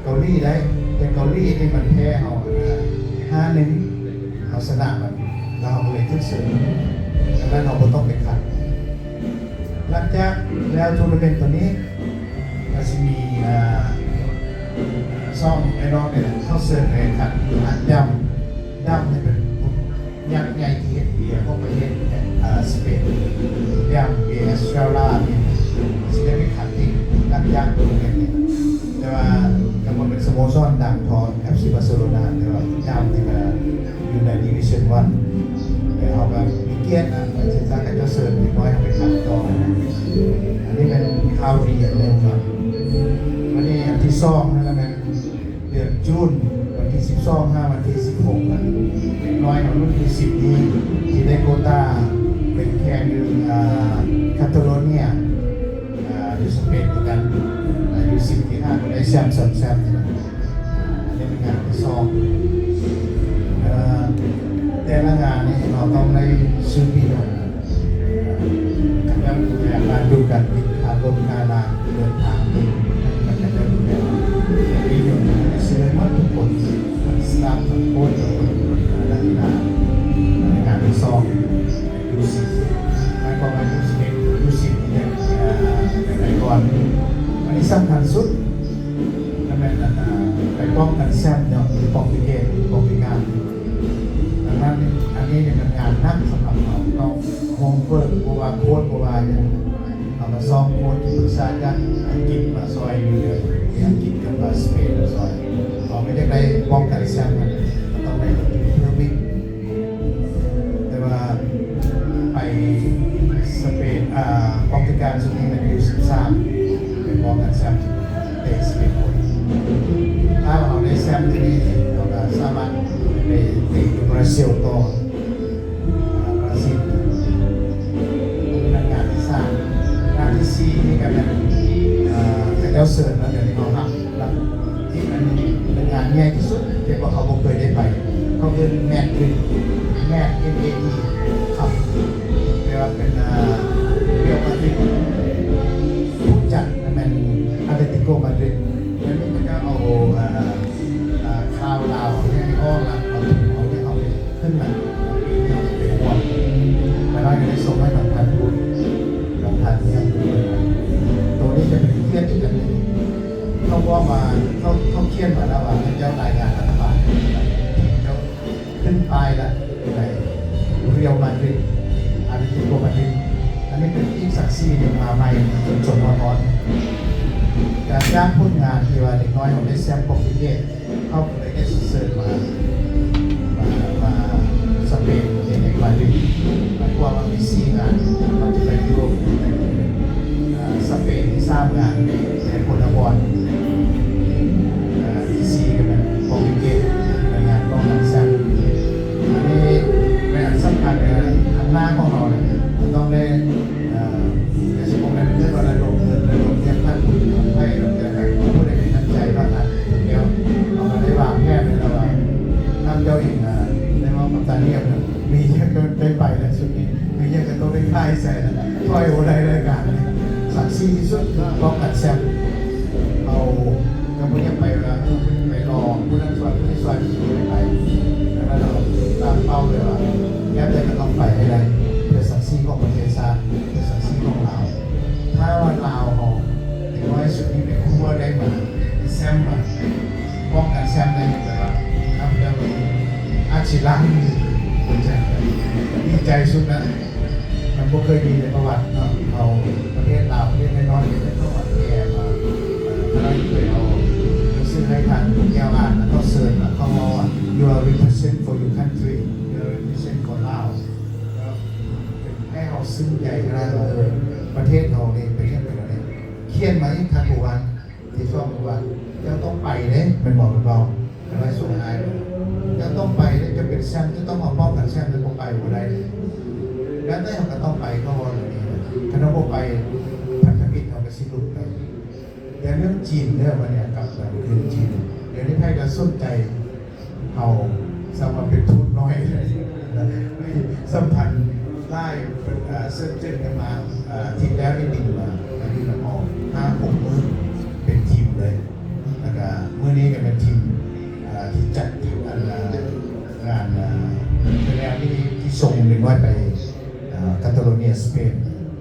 ເກົາຫຼີໄດ້ ແຕ່ເກົາຫຼີນີ້ມັນແພ້ເຮົາ ຫ້າໜຶ່ງ ເຮົາຊະນະມັນ ແລ້ວເຮົາກໍເລີຍຖືກເຊີນ ດັ່ງນັ້ນເຮົາບໍ່ຕ້ອງໄປຄັດ. ຫຼັງຈາກແລ້ວໂທນາເມັນໂຕນີ້ ກໍຊິມີ ອ່າ ຊ່ອງໄອດອລນີ້ແຫຼະ ເຂົາເຊີນໄປຂັດຢູ່ຮ້ານດຳ. ດຳນີ້ເປັນຍັກໃຫຍ່ທີ່ເຮັດເບຍຂອງປະເທດ ເອີ ສະເປນ. ດຳ ເບຍ ເອັສຕຣາລາ ນີ້ ຊິໄດ້ໄປຂັດທີ່ນັກຢາກໂຕເລັກນີ້. ແຕ່ວ່າກໍບໍ່ແມ່ນສະໂມສອນດັງເທົ່າ ເອັຟຊີ ບາເຊີໂລນາ, ແຕ່ວ່າດຳນີ້ກໍຢູ່ໃນ ດິວິຊັນວັນ. ແຕ່ເຮົາກໍມີກຽດນະ ທີ່ຈະ ເຂົາເຈົ້າເຊີນເດັກນ້ອຍເຮົາໄປຂັດຕໍ່ນະ. ອັນນີ້ແມ່ນຂ່າວດີອັນໜຶ່ງເນາະ. ວັນນີ້ອັນທີສອງນັ້ນກໍແມ່ນ ເດືອນຈູນ ວັນທີສິບສອງຫາວັນທີສິບຫົກ ເດັກນ້ອຍເຮົາລຸ້ນ ຢູສິບ ນີ້ ທີ່ໄດ້ໂກຕາໄປແຂ່ງຢູ່ ອ່າ ຄາຕາໂລເນຍ ອ່າ ຢູ່ສະເປນຄືກັນ. ອາຍຸສິບ ທີ່ຫາກໍໄດ້ແຊມ ສອງແຊມນີ້ແຫຼະ. ອັນນີ້ເປັນງານທີສອງ. ເອີ ແຕ່ລະງານນີ້ເຮົາຕ້ອງໄດ້ຊື້ປີ້ນົກ. ເຂົາເຈົ້າດູແລການດູການກິນ ຄ່າລົດຄ່າລາ ເດີນທາງ ເປັນ ເຂົາເຈົ້າດູແລ. ແຕ່ປີ້ນົກນີ້ໄດ້ຊື້ໃຫ້ໝົດທຸກຄົນ ທັງສະຕາຟ ທັງໂຄ້ດ ທັງນັກກິລາ. ໃນງານທີສອງ ຢູສິບ ໝາຍຄວາມວ່າຢູສິບເອັດ ຢູສິບນີ້ ເອີ ໄປໄປກ່ອນ. ອັນນີ້ສຳຄັນສຸດ ກໍແມ່ນ ອັນ ອ່າ ໄປປ້ອງກັນແຊມເນາະ ທີ່ປອກຕຸເກສ ປອກຕຸການ. ດັ່ງນັ້ນ ອັນນີ້ເປັນງານໜັກສຳລັບເຮົາ ເຮົາຕ້ອງໂຮມເວີກ ບໍ່ວ່າໂຄ້ດ ບໍ່ວ່າຫຍັງ ເຮົາກໍຊອກໂຄ້ດທີ່ປຶກສາຈາກອັງກິດມາຊ່ອຍຢູ່ເດີ ທີ່ອັງກິດກັບ ອ່າ ສະເປນມາຊ່ອຍ. ເຮົາກໍຢາກໄດ້ປ້ອງກັນແຊມ ກໍຕ້ອງໄດ້ເພິ່ມອີກ. ແຕ່ວ່າໄປສະເປນ ອ່າ ປອກຕຸການຊຸດນີ້ແມ່ນ ຢູສິບສາມ ໄປປ້ອງກັນແຊມ ເຕະສິບເອັດຄົນ. ຖ້າວ່າເຮົາໄດ້ແຊມທີ່ນີ້ ເຮົາກໍສາມາດໄປເຕະຢູ່ບຣາຊິລຕໍ່ ອ່າ ບຣາຊິລ. ອັນນີ້ແມ່ນງານທີສາມ. ງານທີສີ່ນີ້ກໍແມ່ນ ອ່າ ເຂົາເຈົ້າເຊີນມາ ດຽວນີ້ເຮົາຮັບ ຮັບອີກອັນໜຶ່ງ ເປັນງານໃຫຍ່ທີ່ສຸດ ທີ່ພວກເຂົາບໍ່ເຄີຍໄດ້ໄປ. ເຂົາເອີ້ນ MAD ເປັນ MAD ຄັບ ແປວ່າເປັນ ອ່າ ຮຽວມາດຣິດ ຜູ້ຈັດແມ່ນ ອາເລຕິໂກ ມາດຣິດ. ດຽວນີ້ເຂົາເຈົ້າເອົາ ອ່າ ອ່າ ຂ່າວລາວເອົາຫຍັງອອກລະ ເອົາ ເອົາຫຍັງອອກ ຂຶ້ນມາ ເປັນຫຍັງເປັນຫ່ວງ. ມາໄດ້ ກໍໄດ້ສົ່ງໃຫ້ບາງທ່ານທູດ ບາງທ່ານຫຍັງເພິ່ນ. ໂຕນີ້ຈະເປັນກຽດອີກອັນໜຶ່ງ. ເຂົາບອກວ່າ ເຂົາ ເຂົາຂຽນມາແລ້ວວ່າ ເຂົາເຈົ້າລາຍງານລັດຖະບານ ເຈົ້າຂຶ້ນປ້າຍລະ ໃນ Real Madrid ອາເລຕິໂກ ມາດຣິດ. ອັນນີ້ເປັນອີກສັກສີໜຶ່ງມາໃໝ່ ສົດໆ ຮ້ອນໆ ຈາກ ຈາກຜົນງານທີ່ວ່າເດັກນ້ອຍເຮົາໄດ້ແຊມປອກຕຸເກສ ເຂົາກໍເລີຍໄດ້ເຊີນມາ ມາ ມາສະເປນ ເຮັດໃຫ້ມາດຣິດ. ໝາຍຄວາມວ່າມີສີ່ງານ ເຮົາຈະໄປຢູໂຣບ ໄປ ເອີ ສະເປນ ມີສາມງານ ແຕ່ຄົນລະບ່ອນ. ເອີ ທີສີ່ກໍແມ່ນປອກຕຸເກສ ໃນງານປ້ອງກັນແຊມ. ອັນນີ້ແມ່ນອັນສຳຄັນ ເອີ ທາງໜ້າຂອງເຮົານະ ເຮົາຕ້ອງໄດ້ ເອີ ແຕ່ຊິບໍ່ແມ່ນເລື່ອງວ່າລະດົມເງິນ ລະດົມຮຽກພັນຜູ້ໃດມີນ້ຳໃຈວ່າ ແລ້ວເຮົາກໍໄດ້ວາງແຜນໄວ້ແລ້ວວ່າ ນຳເຈົ້າເອງນະ ໄດ້ເວົ້າກັບຕານຽມນະ ມີຫຍັງກໍໄດ້ໄປແລ້ວຊຸດນີ້ ມີຫຍັງກໍຕ້ອງໄດ້ຂາຍໃສ່ແລ້ວ ຖອຍບໍ່ໄດ້ລາຍການນີ້. ສັກສີທີ່ສຸດຄືປ້ອງກັນແຊມ. ເຮົາກໍບໍ່ຢາກໄປວ່າ ເອີ ໄປລໍຜູ້ນັ້ນຊ່ອຍ ຜູ້ນີ້ຊ່ອຍ ບໍ່ໄດ້ໄປ. ດັ່ງນັ້ນເຮົາຕັ້ງເປົ້າໄວ້ວ່າ ແນວໃດກໍຕ້ອງໄປໃຫ້ໄດ້ ເພື່ອສັກສີຂອງປະເທດຊາດ ເພື່ອສັກສີຂອງລາວ. ຖ້າວ່າລາວເຮົາ ເດັກນ້ອຍຊຸດນີ້ໄດ້ຄົວໄດ້ມາ ໄດ້ແຊມມາ ປ້ອງກັນແຊມໄດ້ ແປວ່າ ຂ້າພະເຈົ້າອາດຊິລ້າງມືດີໃຈສຸດນະ. ມັນບໍ່ເຄີຍມີໃນປະຫວັດເນາະ ເຮົາ ປະເທດລາວ ປະເທດນ້ອຍໆ ໄດ້ເຂົ້າມາແກ່ມາ ເອີ ເຮົາເຄີຍເອົາໜັງສືໃຫ້ທ່ານແກ້ວອ່ານ ເຂົາເຊີນ ເຂົາເວົ້າວ່າ You are represent for your country, you are represent for Laos. ກໍເປັນໃຫ້ເຮົາຊຶ້ງໃຈຂະໜາດວ່າ ເອີ ປະເທດເຮົານີ້ເປັນຫຍັງເປັນແນວນີ້. ຂຽນມາອີກ ທ່ານຜູ້ວ່າ ທີສອງ ວ່າ ເຈົ້າຕ້ອງໄປເດ້ ແມ່ນບໍ່? ເພິ່ນເວົ້າ ເຈົ້າຕ້ອງໄປເດ້ ເຈົ້າເປັນແຊມ ເຈົ້າຕ້ອງມາປ້ອງກັນແຊມ ເຈົ້າບໍ່ໄປບໍ່ໄດ້ເດ້. ແລ້ວແຕ່ເຮົາກໍຕ້ອງໄປ ເຂົາເວົ້າແນວນີ້ນະ. ຄັນເຮົາບໍ່ໄປ ພັນທະມິດເຮົາກໍຊິຫຼຸດໄປ. ແຕ່ເລື່ອງຈີນເດີ ບັດນີ້ກັບເລື່ອງຈີນ ດຽວນີ້ໃຜກໍສົນໃຈ ເຮົາສາມາດເປັນທູດນ້ອຍ ສຳພັນຫຼາຍ ເອີ ເຊີນເຈິນກັນມາ. ອາ ທິດແລ້ວນີ້ບິນມາ ມາຢູ່ນຳເຮົາຫ້າຫົກມື້ ເປັນທີມເລີຍ. ແລ້ວກະມື້ນີ້ກະແມ່ນທີມ ອາ ທີ່ຈັດ ອັນ ອາ ງານ ອາ ແສດງທີ່ ທີ່ສົ່ງເດັກນ້ອຍໄປ ອາ ກາຕາໂລເນຍ ສະເປນ.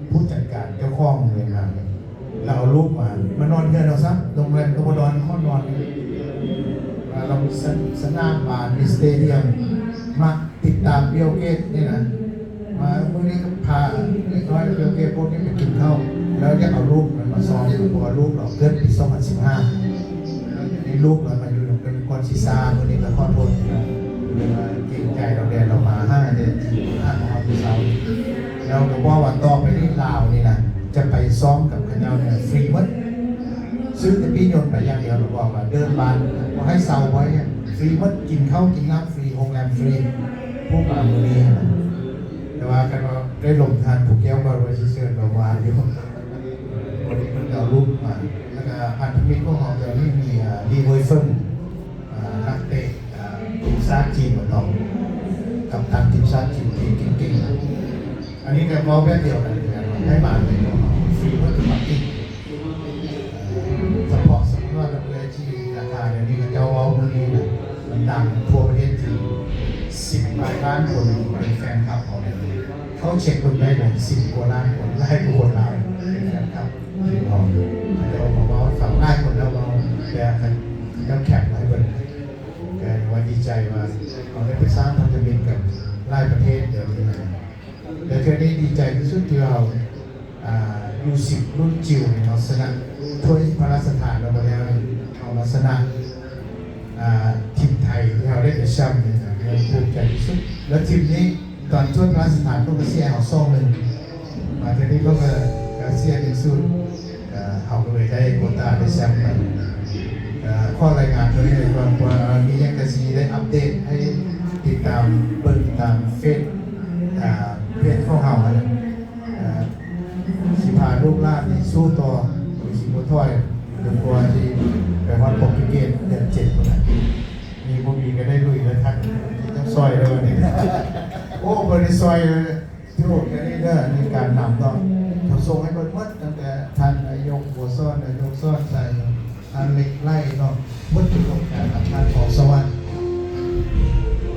ຜູ້ຈັດການເຈົ້າຂອງໂຮງແຮມ ລາວເອົາລູກມາ ມານອນເຮືອນເຮົາຊະ ໂຮງແຮມກໍບໍ່ນອນ ຂໍນອນ. ສະ ສະໜາມບານ ມີສະເຕດຽມ ມັກຕິດຕາມບິວເກດນີ້ນະ ມາມື້ນີ້ກໍພາເດັກນ້ອຍບິວເກດພວກນີ້ໄປກິນເຂົ້າ ແລ້ວຢາກເອົາລູກມັນມາຊ້ອມ ເພາະວ່າລູກລາວເກີດປີສອງພັນສິບຫ້າ ແລ້ວດຽວນີ້ລູກລາວມາຢູ່ນຳກັນກ່ອນຊີຊາ ມື້ນີ້ກໍຂໍໂທດ ເກງໃຈລາວແດ່ ລາວມາຫາແຕ່ຫາມາຮອດມື້ເຊົ້າ ແລ້ວກໍບອກວ່າຕໍ່ໄປນີ້ລາວນີ້ນະ ຈະໄປຊ້ອມກັບເຂົາເຈົ້ານີ້ຟຣີໝົດ ຊື້ແຕ່ປີ້ຍົນໄປຢ່າງດຽວ ແລ້ວບອກວ່າເດີນບ້ານ ບໍ່ໃຫ້ເຊົ່າ ບໍ່ໃຫ້ຫຍັງ ຟຣີໝົດ ກິນເຂົ້າກິນນ້ຳຟຣີ ໂຮງແຮມຟຣີ ຜູ້ມາມື້ນີ້ຫັ້ນນະ ແຕ່ວ່າຄັນວ່າໄດ້ລົມທ່ານຜູ້ແກ້ວ ກໍວ່າຊິເຊີນລາວມາຢູ່ ເພິ່ນກໍເອົາລູກມາ ແລ້ວກໍພັນທະມິດຂອງເຮົາດຽວນີ້ມີ ເອີ ລີເວີຍເຟິງ ເອີ ນັກເຕະ ເອີ ທີມຊາດຈີນບໍ່ຕ້ອງ ກັບຕັນທີມຊາດຈີນທີ່ເກັ່ງໆ ອັນນີ້ກໍເວົ້າແບບດຽວກັນ ໃຫ້ມາເລີຍ ຟຣີໝົດທຸກປາກກິ ສະເພາະສຳລັບເອື້ອຍທີ່ລາຄາດຽວນີ້ ເຂົາເຈົ້າເວົ້າມື້ນີ້ນະ ມັນດັງທົ່ວປະເທດຈີນ ສິບປາຍລ້ານຄົນເປັນແຟນຄລັບຂອງເຮົາ ເຂົ້າເຊັກເບິ່ງໄດ້ເລີຍ ສິບກວ່າລ້ານຄົນ ຫຼາຍກວ່າຄົນລາວເປັນແຟນຄລັບຂອງເຮົາ ເຂົາເຈົ້າມາເວົ້າໃຫ້ຟັງ ຫຼາຍຄົນແລ້ວເວົ້າ ແຕ່ເຂົາເຈົ້າແຄປມາໃຫ້ເບິ່ງ ກໍວ່າດີໃຈວ່າເຮົາໄດ້ໄປສ້າງພັນທະມິດກັບຫຼາຍປະເທດດຽວນີ້ນະ ແລະ ເທື່ອນີ້ດີໃຈທີ່ສຸດທີ່ວ່າເຮົາ ອ່າ ຢູສິບລຸ້ນຈິວນີ້ເຮົາຊະນະຖ້ວຍພະລາຊະທານແລ້ວ ບໍ່ແລ້ວເຮົາມາຊະນະ ອ່າ ທີມໄທທີ່ເຮົາໄດ້ໄປແຊ້ມນີ້ນະ ເຮົາພູມໃຈທີ່ສຸດ ແລະ ທີມນີ້ຕອນຖ້ວຍພະລາຊະທານເພິ່ນກໍເຊຍໃຫ້ເຮົາສອງໜຶ່ງ ມາເທື່ອນີ້ເພິ່ນກໍ ກໍເຊຍໜຶ່ງສູນ ກໍເຮົາກໍເລີຍໄດ້ໂຄຕ້າໄດ້ແຊ້ມໄປ ກໍຂໍລາຍງານເທົ່ານີ້ກ່ອນ ເພາະວ່າມີຫຍັງກໍຊິໄດ້ອັບເດດໃຫ້ຕິດຕາມເບິ່ງຕາມເຟສ ອ່າ ເພຈຂອງເຮົາຫັ້ນແຫຼະ ອ່າ ຊິພາລູກຫຼານນີ້ສູ້ຕໍ່ ຊິບໍ່ຖອຍ ຈົນກວ່າຊິໄປຮອດໂປຣຕຸເກດເດືອນເຈັດພຸ້ນແຫຼະ ມີບໍ່ມີກໍໄດ້ລຸຍແລ້ວທ່ານ ຕ້ອງຊ່ອຍແລ້ວບັດນີ້ ໂອ້ ບໍ່ໄດ້ຊ່ອຍ ຖືວ່າອັນນີ້ເດີ ອັນນີ້ການນຳເນາະ ເຂົາສົ່ງໃຫ້ເບິດໝົດ ຕັ້ງແຕ່ທ່ານນາຍົກບົວສອນ ນາຍົກສອນໄຊ ທ່ານເລັກໄລເນາະ ໝົດທຸກອົງການ ທ່ານທອງສະຫວັນ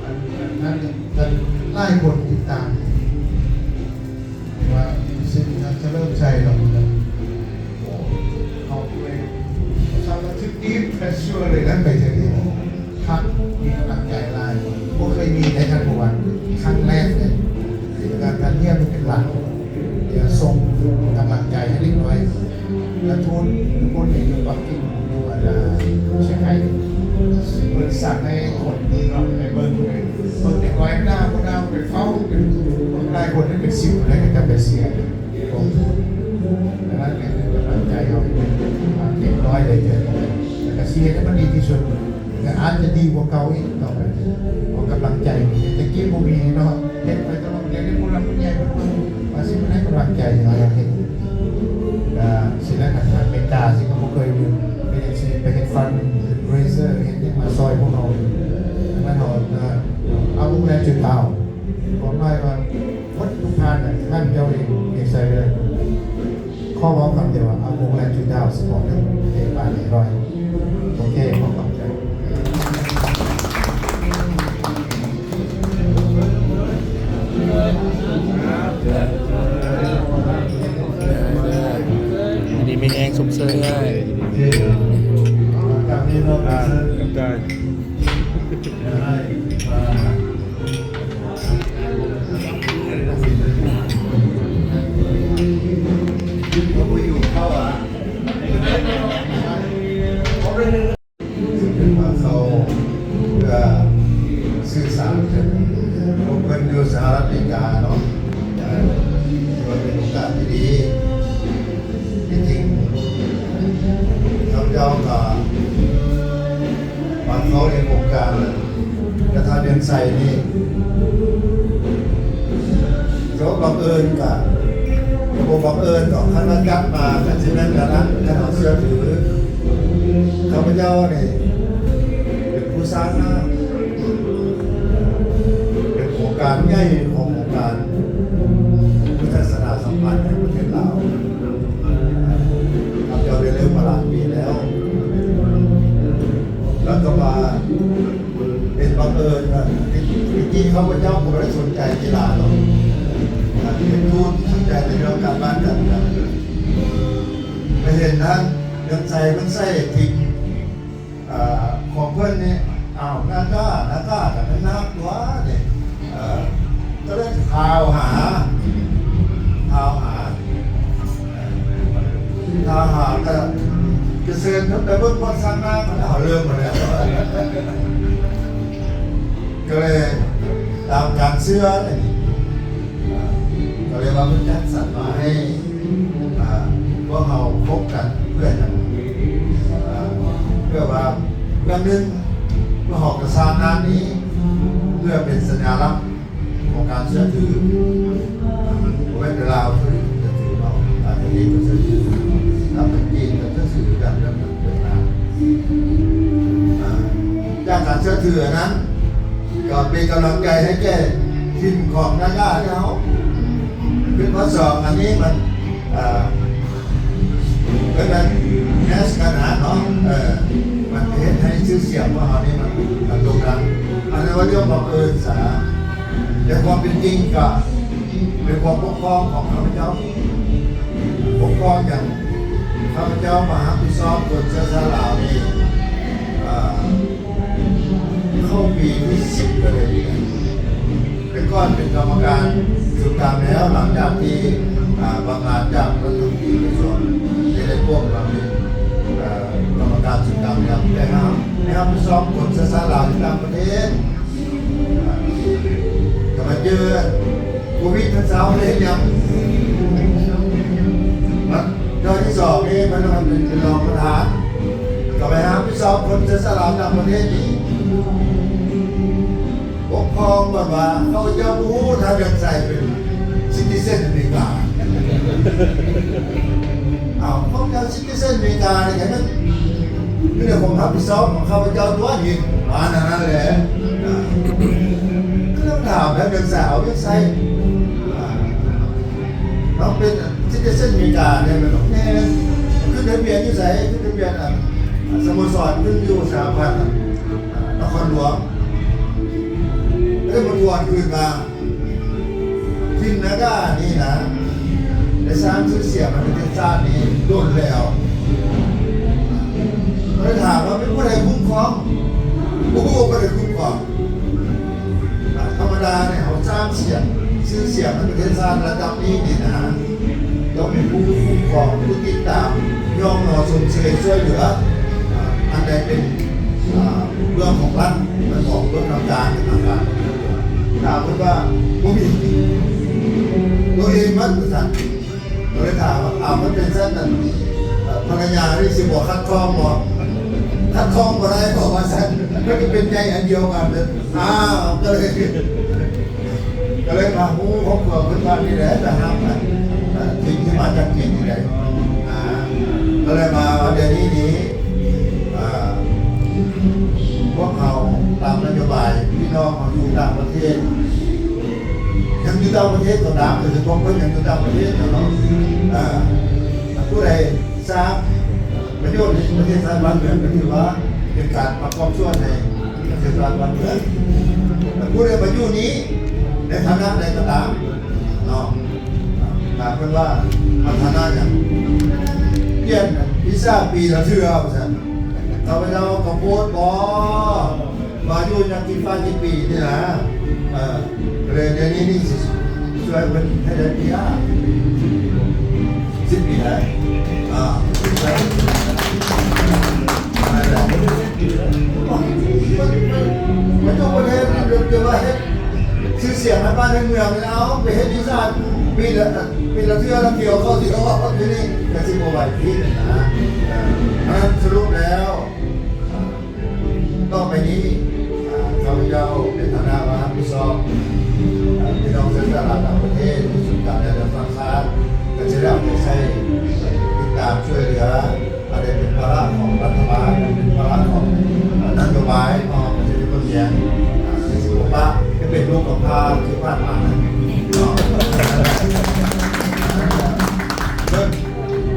ອັນ ອັນນັ້ນ ທ່ານຫຼາຍຄົນຕິດຕາມ ວ່າຊິມີທ່ານສະເຫຼີມໄຊເນາະ ໂອ້ ເຮົາເລີຍ ສາມາດຖືກດີແພດເຊີເລີຍນະ ໄປເທື່ອນີ້ ຄັກ ມີກຳລັງໃຈຫຼາຍ ບໍ່ເຄີຍມີໃນທ່ານຜູ້ວ່າ ຄັ້ງແລກເລີຍ ການ ການຮຽນນີ້ເປັນຫຼັກ ດຽວສົ່ງກຳລັງໃຈໃຫ້ເດັກນ້ອຍ ແລະ ທູດທຸກຄົນທີ່ຢູ່ປັກກິ່ງ ຢູ່ອັນ ຊຽງໄຮ້ ເພິ່ນສັ່ງໃຫ້ຄົນເນາະ ໄປເບິ່ງ ເບິ່ງເດັກນ້ອຍໜ້າບໍ່ໜ້າ ໄປເຝົ້າ ຫຼາຍຄົນເປັນສິບ ແລ້ວກໍຈະໄປເຊຍ ຂອງທູດ ດັ່ງນັ້ນກໍຄືກຳລັງໃຈເຮົາເປັນເດັກນ້ອຍເລີຍ ແລ້ວກໍຊິເຮັດໃຫ້ມັນດີທີ່ສຸດ ກໍອາດຈະດີກວ່າເກົ່າອີກຕໍ່ໄປ ເພາະກຳລັງໃຈແຕ່ກີ້ບໍ່ມີເນາະ ເຮັດໄປຕະຫຼອດ ດຽວນີ້ຜູ້ຫຼັກຜູ້ໃຫຍ່ເພິ່ນວ່າຊິມາໃຫ້ກຳລັງໃຈເຮົາເຮັດ ກໍຊິໄດ້ຄັນທາງອາເມລິກາຊິກໍບໍ່ເຄີຍມີ ເປັນຫຍັງຊິໄປເຮັດຟັນເຣເຊີ ເຮັດຫຍັງມາຊ່ອຍພວກເຮົາ ດັ່ງນັ້ນເຮົາກໍເອົາວງແລນຈຸດເອົາ ບອກໜ້ອຍວ່າ ໝົດທຸກທ່ານນະ ທ່ານເຈົ້າເອງ ເອກໄຊເດີ ຂໍເວົ້າຄຳດຽວວ່າ ອາໂມງແລນຈູດາວ ສະເພາະເລື່ອງເຕະບານເອຮ້ອຍ ໂອເຄ ຂໍຂອບໃຈ. ຢູ່ດີມີແຮງ ຊົມເຊີຍ. ອ່າ ຂອບໃຈ. ຄືເປັນພາເຂົ້າເພື່ອສື່ສານກັນ ພວກເພິ່ນຢູ່ສະຫະລັດອາເມລິກາເນາະ ເອີ ຖືວ່າເປັນໂອກາດທີ່ດີ. ທີ່ຈິງຂ້າພະເຈົ້າກໍມາເຂົ້າໃນໂຄງການ ແລະ ທ່ານເດືອນໄຊນີ້ ກໍບັງເອີນ ກໍບໍ່ບັງເອີນດອກ ຄັນວ່າຈັດມາ ຄັນຊິແມ່ນກະນະ ຄັນເຮົາເຊື່ອຖື ຂ້າພະເຈົ້ານີ້ເປັນຜູ້ສ້າງໜ້າ ເປັນໂຄງການໃຫຍ່ຂອງອົງການພຸດທະສາສະໜາສຳພັນໃນປະເທດລາວ. ຂ້າພະເຈົ້າໄດ້ເລີ່ມມາຫຼາຍປີແລ້ວ ແລ້ວກໍວ່າເປັນບັງເອີນວ່າ ທີ່ ທີ່ຂ້າພະເຈົ້າກໍບໍ່ໄດ້ສົນໃຈກິລາດອກ ເປັນຜູ້ສົນໃຈໃນເລື່ອງການບ້ານການເມືອງ ໄປເຫັນທ່ານເດືອນໄຊເພິ່ນໃສ່ທີມ ອ່າ ຂອງເພິ່ນນີ້ ເອົ ນາກາ ນາກາກໍເປັນນາກຕົວະນີ້ ເອີ ກໍເລີຍຖາມຫາ ຖາມຫາ ຖາມຫາກໍ ຈະເຊີນເພິ່ນໄປເບິ່ງບ່ອນສ້າງນາກ ເຮົາເລີ່ມມາແລ້ວ ກໍເລີຍຕາມການເຊື່ອນີ້ ກໍເລີຍວ່າເພິ່ນຈັດສັນມາໃຫ້ ອ່າ ພວກເຮົາພົບກັນເພື່ອຫຍັງ? ອ່າ ເພື່ອວ່າເບື້ອງໜຶ່ງ ພວກເຮົາກໍສ້າງງານນີ້ເພື່ອເປັນສັນຍາລັກຂອງການເຊື່ອຖື ບໍ່ແມ່ນແຕ່ລາວເທົ່ານັ້ນເຊື່ອຖືເນາະ ຕ່າງປະເທດກໍເຊື່ອຖື ຕ່າງປະເທດກໍເຊື່ອຖືກັນເລື່ອງນັ້ນເລື່ອງນັ້ນ ອ່າ ຈາກການເຊື່ອຖືອັນນັ້ນ ກໍເປັນກຳລັງໃຈໃຫ້ແກ່ທີມຂອງນາກາເຮົາ ຄືຂໍ້ສອງອັນນີ້ມັນ ເອີ ເອີ້ນວ່າແມດຊ໌ກັນນະເນາະ ເອີ ມັນເຮັດໃຫ້ຊື່ສຽງຂອງເຮົານີ້ມັນ ມັນໂດ່ງດັງ ອັນນັ້ນວ່າເລື່ອງບັງເອີນສາ ແຕ່ຄວາມເປັນຈິງກໍເປັນຄວາມປົກຄອງຂອງຂ້າພະເຈົ້າ ປົກຄອງຫຍັງ? ຂ້າພະເຈົ້າມາຮັບຜິດຊອບຄົນເຊື້ອຊາດລາວນີ້ ເອີ ເຂົ້າປີທີສິບແລ້ວເດ້ ແຕ່ກ່ອນເປັນກຳມະການສູນກາງແລ້ວ ຫຼັງຈາກທີ່ ອ່າ ບຳນານຈາກລັດຖະມົນຕີກະຊວງໄດ້ ໄດ້ໂປດມາເປັນ ເອີ ກຳມະການສູນກາງແລ້ວ ແຕ່ຫາກ ໃຫ້ຮັບຜິດຊອບຄົນເຊື້ອຊາດລາວຢູ່ຕ່າງປະເທດ ກໍມາເຈີໂຄວິດ ເພິ່ນເຊົາເລີຍ ເຮັດຫຍັງ? ມາເທື່ອທີສອງນີ້ ເພິ່ນມາເປັນ ເປັນຮອງປະທານ ກໍໄປຮັບຜິດຊອບຄົນເຊື້ອຊາດລາວຕ່າງປະເທດອີກ ປົກຄອງກ່ອນວ່າ ຂ້າພະເຈົ້າບໍ່ຮູ້ ທ່ານເລືອກໃສ່ເປັນຊິຕິເຊັນອາເມລິກາ ເອົາ ພວກເຈົ້າຊິຕິເຊັນອາເມລິການີ້ ໃຫ້ມັນຢູ່ໃນຄວາມຮັບຜິດຊອບຂອງຂ້າພະເຈົ້າຕົວະ ນີ້ ປະມານນັ້ນແຫຼະ ອ່າ ກໍຕ້ອງຖາມແລ້ວ ເລື່ອງສາວເລື່ອງໄຊ ອ່າ ຕ້ອງເປັນຊິຕິເຊັນອາເມລິກາແນ່ ແມ່ນບໍ່? ແມ່ນ ຂຶ້ນທະບຽນຢູ່ໃສ? ຂຶ້ນທະບຽນ ອ່າ ສະໂມສອນ ຂຶ້ນຢູ່ສະຫະພັນ ອ່າ ນະຄອນຫຼວງ ກໍໄດ້ມາທວນຄືນວ່າ ທີມນາການີ້ນະ ໄດ້ສ້າງຊື່ສຽງໃຫ້ປະເທດຊາດນີ້ດົນແລ້ວ ກໍເລີຍຖາມວ່າເປັນຜູ້ໃດຄຸ້ມຄອງ? ບໍ່ຮູ້ວ່າຜູ້ໃດຄຸ້ມຄອງ. ທຳມະດານີ້ ເຮົາສ້າງສຽງ ຊື່ສຽງໃຫ້ປະເທດຊາດລະດັບນີ້ນີ້ນະ ຕ້ອງມີຜູ້ຄຸ້ມຄອງ ຜູ້ຕິດຕາມ ຍ້ອງຍໍຊົມເຊີຍຊ່ວຍເຫຼືອ ອັນໃດເປັນ ອ່າ ເບື້ອງຂອງລັດ ແລະ ຂອງເບື້ອງທາງການ ທາງການ ຖາມເພິ່ນວ່າບໍ່ມີ ໂຕເອງໝົດວ່າຊັ້ນ ກໍເລີຍຖາມວ່າ ອ້າວ ມັນເປັນຊັ້ນນັ້ນ ເອີ ພັນລະຍານີ້ຊິບໍ່ຂັດຂ້ອງບໍ່? ຂັດຂ້ອງບໍ່ໄດ້ ເພາະວ່າຊັ້ນ ມັນກໍເປັນໃຈອັນດຽວກັນເດີ ອ້າວ ກໍເລີຍ ກໍເລີຍມາຮູ້ຄອບຄົວເພິ່ນວ່ານີ້ແຫຼະ ຈະຮັບ ເອີ ສິ່ງທີ່ມາຈາກຈີນນີ້ແຫຼະ ອ່າ ກໍເລີຍມາວ່າດຽວນີ້ນີ້ ອ່າ ພວກເຮົາຕາມນະໂຍບາຍ ພີ່ນ້ອງເຮົາຢູ່ຕ່າງປະເທດ ຍັງຢູ່ຕ່າງປະເທດກໍຕາມ ໂດຍສະເພາະເພິ່ນຍັງຢູ່ຕ່າງປະເທດເນາະ ອ່າ ຜູ້ໃດ ສ້າງປະໂຫຍດໃຫ້ປະເທດຊາດບ້ານເມືອງ ກໍຖືວ່າເປັນການປະກອບສ່ວນໃຫ້ປະເທດຊາດບ້ານເມືອງ. ແລະ ຜູ້ໃດມາຢູ່ນີ້ໃນຖານະໃດກໍຕາມເນາະ ຖາມເພິ່ນວ່າ ມາຖານະຫຍັງ? ປ່ຽນວີຊາປີລະເທື່ອວ່າຊັ້ນ. ຂ້າພະເຈົ້າກໍໂພດບໍ ມາຢູ່ຍັງກິນປາກິນປີນີ້ນະ ເອີ ເລີຍດຽວນີ້ນີ້ຊິຊ່ວຍເພິ່ນໃຫ້ໄດ້ປີຫ້າ ສິບປີໄດ້ ອ່າ ສິບປີໄດ້ ນັ້ນແຫຼະ ມັນ ມັນ ມັນຢູ່ປະເທດນີ້ ແຕ່ວ່າເຮັດຊື່ສຽງໃຫ້ບ້ານໃຫ້ເມືອງ ເອົາໄປເຮັດຢູ່ສານ ປີລະ ປີລະເທື່ອລະທ່ຽວເຂົ້າທ່ຽວອອກ ຢູ່ນີ້ກໍຊິບໍ່ໄຫວທີ່ນະ ເອີ ສະຫຼຸບແລ້ວ ຕໍ່ໄປນີ້ ອ່າ ຂ້າພະເຈົ້າໃນຖານະວ່າຮັບຜິດຊອບ ອ່າ ພີ່ນ້ອງເຊື້ອຊາດລາວຕ່າງປະເທດ ທີ່ສູນກາງແລະສະຫະພັນຕ່າງຊາດ ກໍຈະໄດ້ເອົາໃຈໃສ່ ຕິດຕາມຊ່ວຍເຫຼືອ ອັນໃດເປັນພາລະຂອງລັດຖະບານ ເປັນພາລະຂອງ ອ່າ ນະໂຍບາຍເນາະ ກໍຈະໄດ້ເບິ່ງແຍງ ອ່າ ຊິບໍ່ປະໃຫ້ເປັນລູກກຳພ້າຄືຜ່ານມານັ້ນເນາະ ເບິ່ງ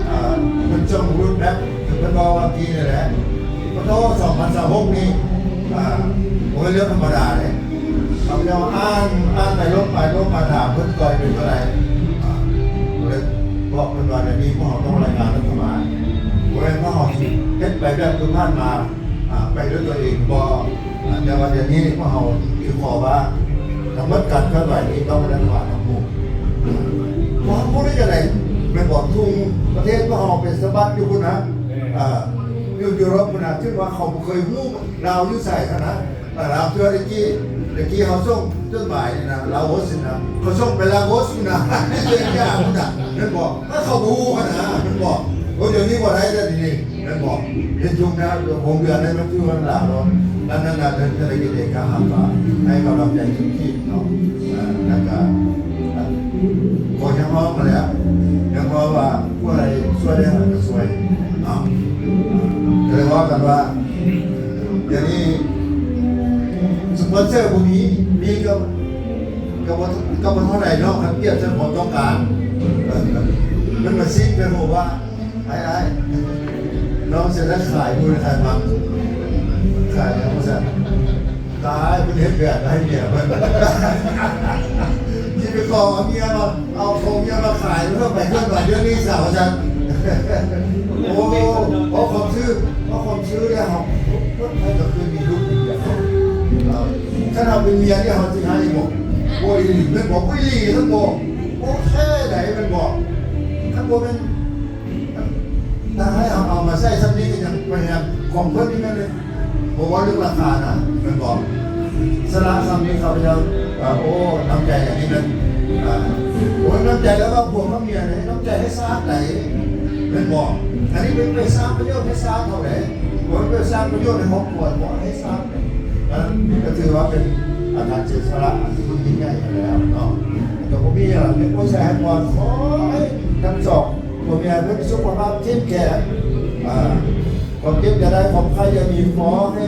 ອ່າ ເພິ່ນສົ່ງຮູດແມັບ ຄືເພິ່ນເວົ້າວ່າກີ້ນີ້ແຫຼະ ປະໂທ ສອງພັນຊາວຫົກນີ້ ອ່າ ບໍ່ແມ່ນເລື່ອງທຳມະດາເດ້. ຂ້າພະເຈົ້າອ່ານ ອ່ານໄປລົງໄປລົງມາ ຖາມເພິ່ນກ່ອນເປັນເທົ່າໃດ ອ່າ ກໍເລີຍບອກເພິ່ນວ່າ ດຽວນີ້ພວກເຮົາຕ້ອງລາຍງານລັດຖະບານ ບໍ່ແມ່ນພວກເຮົາຊິເຮັດໄປແບບຄືຜ່ານມາ ອ່າ ໄປດ້ວຍຕົວເອງ ບໍ່ ແຕ່ວ່າດຽວນີ້ພວກເຮົາຖືຂໍວ່າ ທັງໝົດການເຄື່ອນໄຫວນີ້ຕ້ອງໄດ້ລັດຖະບານຮັບຮູ້. ບໍ່ຮັບຮູ້ໄດ້ຈັ່ງໃດ? ແມ່ນບໍ່? ທຸງປະເທດພວກເຮົາເປັນສະບັດຢູ່ພຸ້ນນະ ເອີ ຢູ່ຢູໂຣບພຸ້ນນະ ຖືວ່າເຂົາບໍ່ເຄີຍຮູ້ລາວຢູ່ໃສຫັ້ນນະ. ລາວເທື່ອແຕ່ກີ້ ແຕ່ກີ້ເຮົາສົ່ງຈົດໝາຍນີ້ນະ ລາໂອສນີ້ນະ ເຂົາສົ່ງໄປລາໂອສພຸ້ນນະ ເອເຊຍພຸ້ນນະ ແມ່ນບໍ່? ຖ້າເຂົາບໍ່ຮູ້ຫັ້ນນະ ແມ່ນບໍ່? ໂອ້ ດຽວນີ້ບໍ່ໄດ້ແລ້ວ ດຽວນີ້ ແມ່ນບໍ່? ເຮັດຢູ່ນະ ຫົກເດືອນໃຫ້ມັນຖືວ່າຫຼາຍເນາະ. ອັນນັ້ນນະ ເປັນເສດຖະກິດເອງກະຫາກະໃຫ້ກຳລັງໃຈທຸກທີມເນາະ. ເອີ ແລ້ວກະ ເອີ ຂໍຮຽກຮ້ອງມາແລ້ວ ຮຽກຮ້ອງວ່າຜູ້ໃດຊ່ວຍໄດ້ກໍຊ່ວຍເນາະ. ກໍເລີຍເວົ້າກັນວ່າ ດຽວນີ້ສະປອນເຊີບໍ່ມີ ມີກໍ ກໍບໍ່ ກໍບໍ່ເທົ່າໃດເນາະ ຄັນປຽບໃສ່ຄວາມຕ້ອງການ. ເອີ ມັນມາຊິງໄປຮູ້ວ່າ ອ້າຍໆ ນ້ອງຊິໄດ້ຂາຍບຸນຂາຍບັງ ຂາຍຫຍັງວ່າຊັ້ນ. ຕາຍ ເພິ່ນເຮັດແບບໃຫ້ເມຍເພິ່ນ ຊິໄປຂໍເອົາເມຍມາ ເອົາຂອງເມຍມາຂາຍ ເພື່ອໄປເຄື່ອນໄຫວເລື່ອງນີ້ສາວວ່າຊັ້ນ. ໂອ້ ເວົ້າຄວາມຊື່ ເວົ້າຄວາມຊື່ແລ້ວ ເຮົາ ຄົນໄທກໍຄືມີລູກມີເມຍເນາະ. ເອີ ຄັນເຮົາເປັນເມຍນີ້ ເຮົາຊິໃຫ້ບໍ່? ບໍ່ອີ່ຫຼີ ແມ່ນບໍ່? ບໍ່ອີ່ຫຼີຊັ້ນບໍ່? ໂອເຄໃດ ແມ່ນບໍ່? ຄັນບໍ່ແມ່ນ ຖ້າໃຫ້ເຮົາເອົາມາໃຊ້ສ່ຳນີ້ກໍຍັງໄປແຮມຂອງເພິ່ນນີ້ແມ່ນເລີຍ ບໍ່ເວົ້າເລື່ອງລາຄານະ ແມ່ນບໍ່? ສະຫຼະສ່ຳນີ້ຂ້າພະເຈົ້າ ເອີ ໂອ້ ນ້ຳໃຈອັນນີ້ແມ່ນ ເອີ ໂອ້ຍ ນ້ຳໃຈລະຫວ່າງຜົວກັບເມຍເດ້ ນ້ຳໃຈໃຫ້ຊາດໃດ ແມ່ນບໍ່? ອັນນີ້ເປັນໄປສ້າງປະໂຫຍດໃຫ້ຊາດເຮົາເດ້ ບໍ່ແມ່ນໄປສ້າງປະໂຫຍດໃຫ້ຄອບຄົວ ບໍ່ໃຫ້ຊາດ. ເອີ ກໍຖືວ່າເປັນອາການເສຍສະຫຼະອັນທີ່ຍິ່ງໃຫຍ່ແລ້ວເນາະ. ກໍບໍ່ມີຫຍັງ ມີຄວາມໃຈໃຫ້ພອນ ຂໍໃຫ້ທັງສອງ ຜົວເມຍເພິ່ນສຸຂະພາບເຂັ້ມແຂງ ອ່າ ຄວາມເຈັບຢ່າໄດ້ ຄວາມໄຂ້ຢ່າມີ ຂໍໃຫ້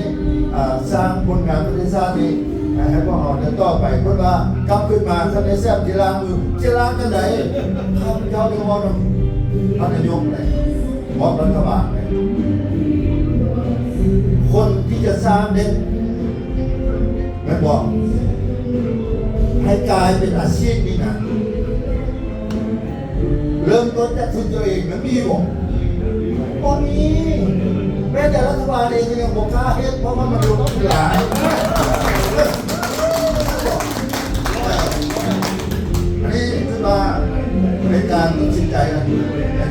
ອ່າ ສ້າງຜົນງານປະເທດຊາດນີ້ໃຫ້ພວກເຮົາໄດ້ຕໍ່ໄປ. ເພິ່ນວ່າກັບຄືນມາ ຄັນໄດ້ແຊບຊິລ້າງມື ຊິລ້າງຈັ່ງໃດ? ຂ້າພະເຈົ້າໄດ້ເວົ້ານຳທ່ານນາຍົກແລ້ວ ບອກລັດຖະບານແລ້ວ ຄົນທີ່ຈະສ້າງເດັດ ແມ່ນບໍ່? ໃຫ້ກາຍເປັນອາຊີບນີ້ນະ ເລີ່ມຕົ້ນຈາກຊຸມຕົວເອງ ມັນມີບໍ່? ບໍ່ມີ. ແມ້ແຕ່ລັດຖະບານເອງກໍຍັງບໍ່ກ້າເຮັດ ເພາະວ່າມັນລົງທຶນຫຼາຍ. ອັນນີ້ຄືວ່າເປັນການຕັດສິນໃຈອັນ ອັນ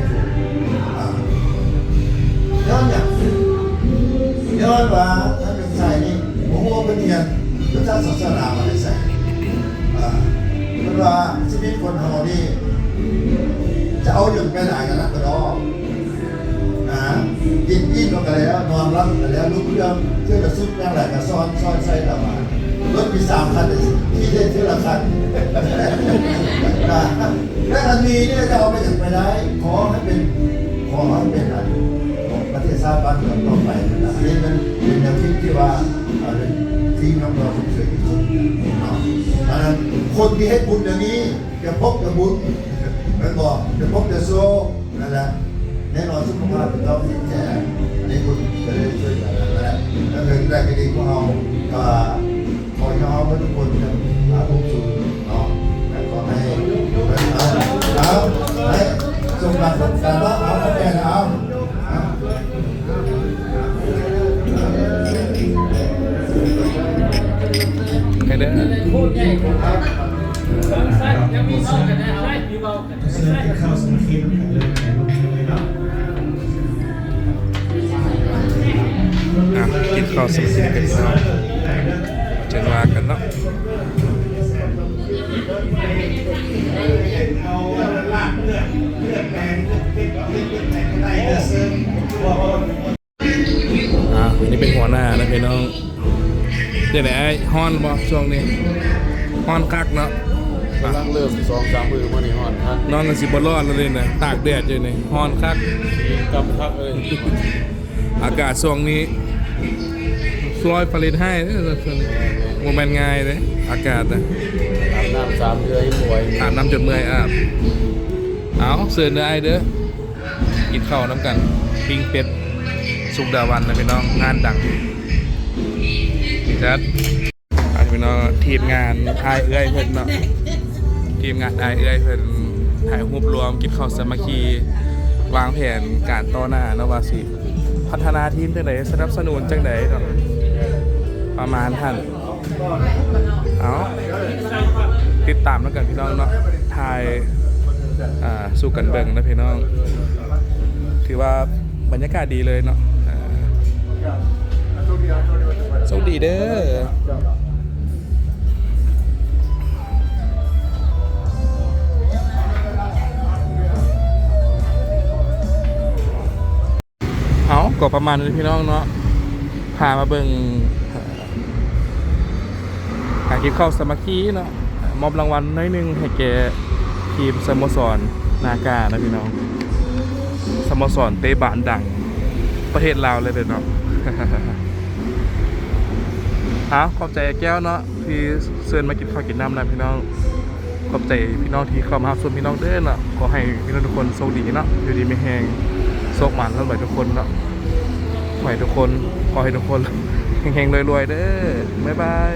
ອ່າ ຍ້ອນຫຍັງ? ຍ້ອນວ່າທ່ານເປັນໄຊນີ້ ບໍ່ຮູ້ວ່າເພິ່ນຮຽນພຸດທະສາສະໜາມາແຕ່ໃສ. ເອີ ເພິ່ນວ່າຊີວິດຄົນເຮົານີ້ ຈະເອົາຫຍັງໄປຫຼາຍກະນັກກະດອກ ນະ ກິນອີ່ມແລ້ວກະແລ້ວ ນອນຫຼັບກະແລ້ວ ລຸກເຄື່ອງເທື່ອລະຊຸດ ຢ່າງຫຼາຍກະຊ້ອນ ຊ້ອນໃສ່ລະວ່າ ລົດມີສາມຄັນ ຂີ່ໄດ້ເທື່ອລະຄັນ ນະ. ແລະ ອັນນີ້ນີ້ຈະເອົາໄປຫຍັງໄປໄດ້? ຂໍໃຫ້ເປັນ ຂໍໃຫ້ເປັນອັນຂອງປະເທດຊາດບ້ານເມືອງຕໍ່ໄປນະ. ອັນນີ້ມັນເປັນແນວຄິດທີ່ວ່າ ເປັນສິ່ງນຳເຮົາຊົມເຊີຍທີ່ສຸດເນາະ. ອັນນັ້ນ ຄົນທີ່ເຮັດບຸນແນວນີ້ ຈະພົບແຕ່ບຸນ ແມ່ນບໍ່? ຈະພົບແຕ່ໂຊກ ນັ້ນແຫຼະ. ແນ່ນອນສຸຂະພາບຈະຕ້ອງແຂງແຮງ ອັນນີ້ບຸນຈະໄດ້ຊ່ວຍເຫຼືອກັນນັ້ນແຫຼະ. ແລ້ວເຖິງໃດກໍດີ ພວກເຮົາກໍ ຂໍໃຫ້ເຮົາທຸກຄົນຈະພາທຸກສຸນເນາະ ແລະ ຂໍໃຫ້ ເອົາ ເອົາ ໃຫ້ສົມຫວັງສົມປານເນາະ ເອົາ ຂອບໃຈນະ ເອົາ ເອົາ ໃຫ້ເດີ ເຊີນກິນເຂົ້າສາມັກຄີນຳກັນເລີຍ ອ່ະ ກິນເຂົ້າສາມັກຄີນຳກັນເນາະ ຈັ່ງວ່າກັນເນາະ. ອ່າ ອັນນີ້ເປັນຫົວໜ້ານະພີ່ນ້ອງ. ຈັ່ງໃດອ້າຍ ຮ້ອນບໍ່ຊ່ວງນີ້? ຮ້ອນຄັກເນາະ ກຳລັງເລີ່ມ ສອງສາມມື້ມານີ້ຮ້ອນຄັກ ນ້ອງກໍຊິບໍ່ລອດແລ້ວເດ້ນະ ຕາກແດດຢູ່ນີ້ ຮ້ອນຄັກ ກັບຄັກເລີຍ. ອາກາດຊ່ວງນີ້ຮ້ອຍຟາເຣນໄຮເດ້ ບໍ່ແມ່ນງ່າຍເດ້ອາກາດນະ ອາບນ້ຳສາມເທື່ອຍັງບໍ່ໄຫວ ອາບນ້ຳຈົນເມື່ອຍອາບ. ເອົາ ເຊີນເດີອ້າຍເດີ ກິນເຂົ້ານຳກັນ ປີ້ງເປັດ ສຸກດາວັນນະພີ່ນ້ອງ ຮ້ານດັງຈັດ. ອ່າ ພີ່ນ້ອງ ທີມງານອ້າຍເອື້ອຍເພິ່ນເນາະ ທີມງານອ້າຍເອື້ອຍເພິ່ນຖ່າຍຮູບລວມກິນເຂົ້າສາມັກຄີ ວາງແຜນການຕໍ່ໜ້າເນາະ ວ່າຊິພັດທະນາທີມຈັ່ງໃດ ສະໜັບສະໜູນຈັ່ງໃດເນາະ. ປະມານຫັ້ນ. ເອົາ ຕິດຕາມນຳກັນພີ່ນ້ອງເນາະ ຖ່າຍ ອ່າ ສູ່ກັນເບິ່ງເນາະພີ່ນ້ອງ. ຖືວ່າບັນຍາກາດດີເລີຍເນາະ. ໂຊກດີເດີ. ເອົາ ກໍປະມານນີ້ພີ່ນ້ອງເນາະ ພາມາເບິ່ງ ຫາກິນເຂົ້າສາມັກຄີເນາະ ມອບລາງວັນໜ້ອຍໜຶ່ງໃຫ້ແກ່ທີມສະໂມສອນນາກາເນາະພີ່ນ້ອງ. ສະໂມສອນເຕະບານດັງປະເທດລາວເລີຍເນາະ. ເອົາ ຂອບໃຈອ້າຍແກ້ວເນາະ ທີ່ເຊີນມາກິນເຂົ້າກິນນ້ຳນຳພີ່ນ້ອງ. ຂອບໃຈພີ່ນ້ອງທີ່ເຂົ້າມາຮັບຊົມພີ່ນ້ອງເດີເນາະ. ຂໍໃຫ້ພີ່ນ້ອງທຸກຄົນໂຊກດີເນາະ ຢູ່ດີມີແຮງ ໂຊກໝານຮ່ຳລວຍທຸກຄົນເນາະ. ຂໍໃຫ້ທຸກຄົນ ຂໍໃຫ້ທຸກຄົນເຮງໆລວຍໆເດີ. ບາຍບາຍ.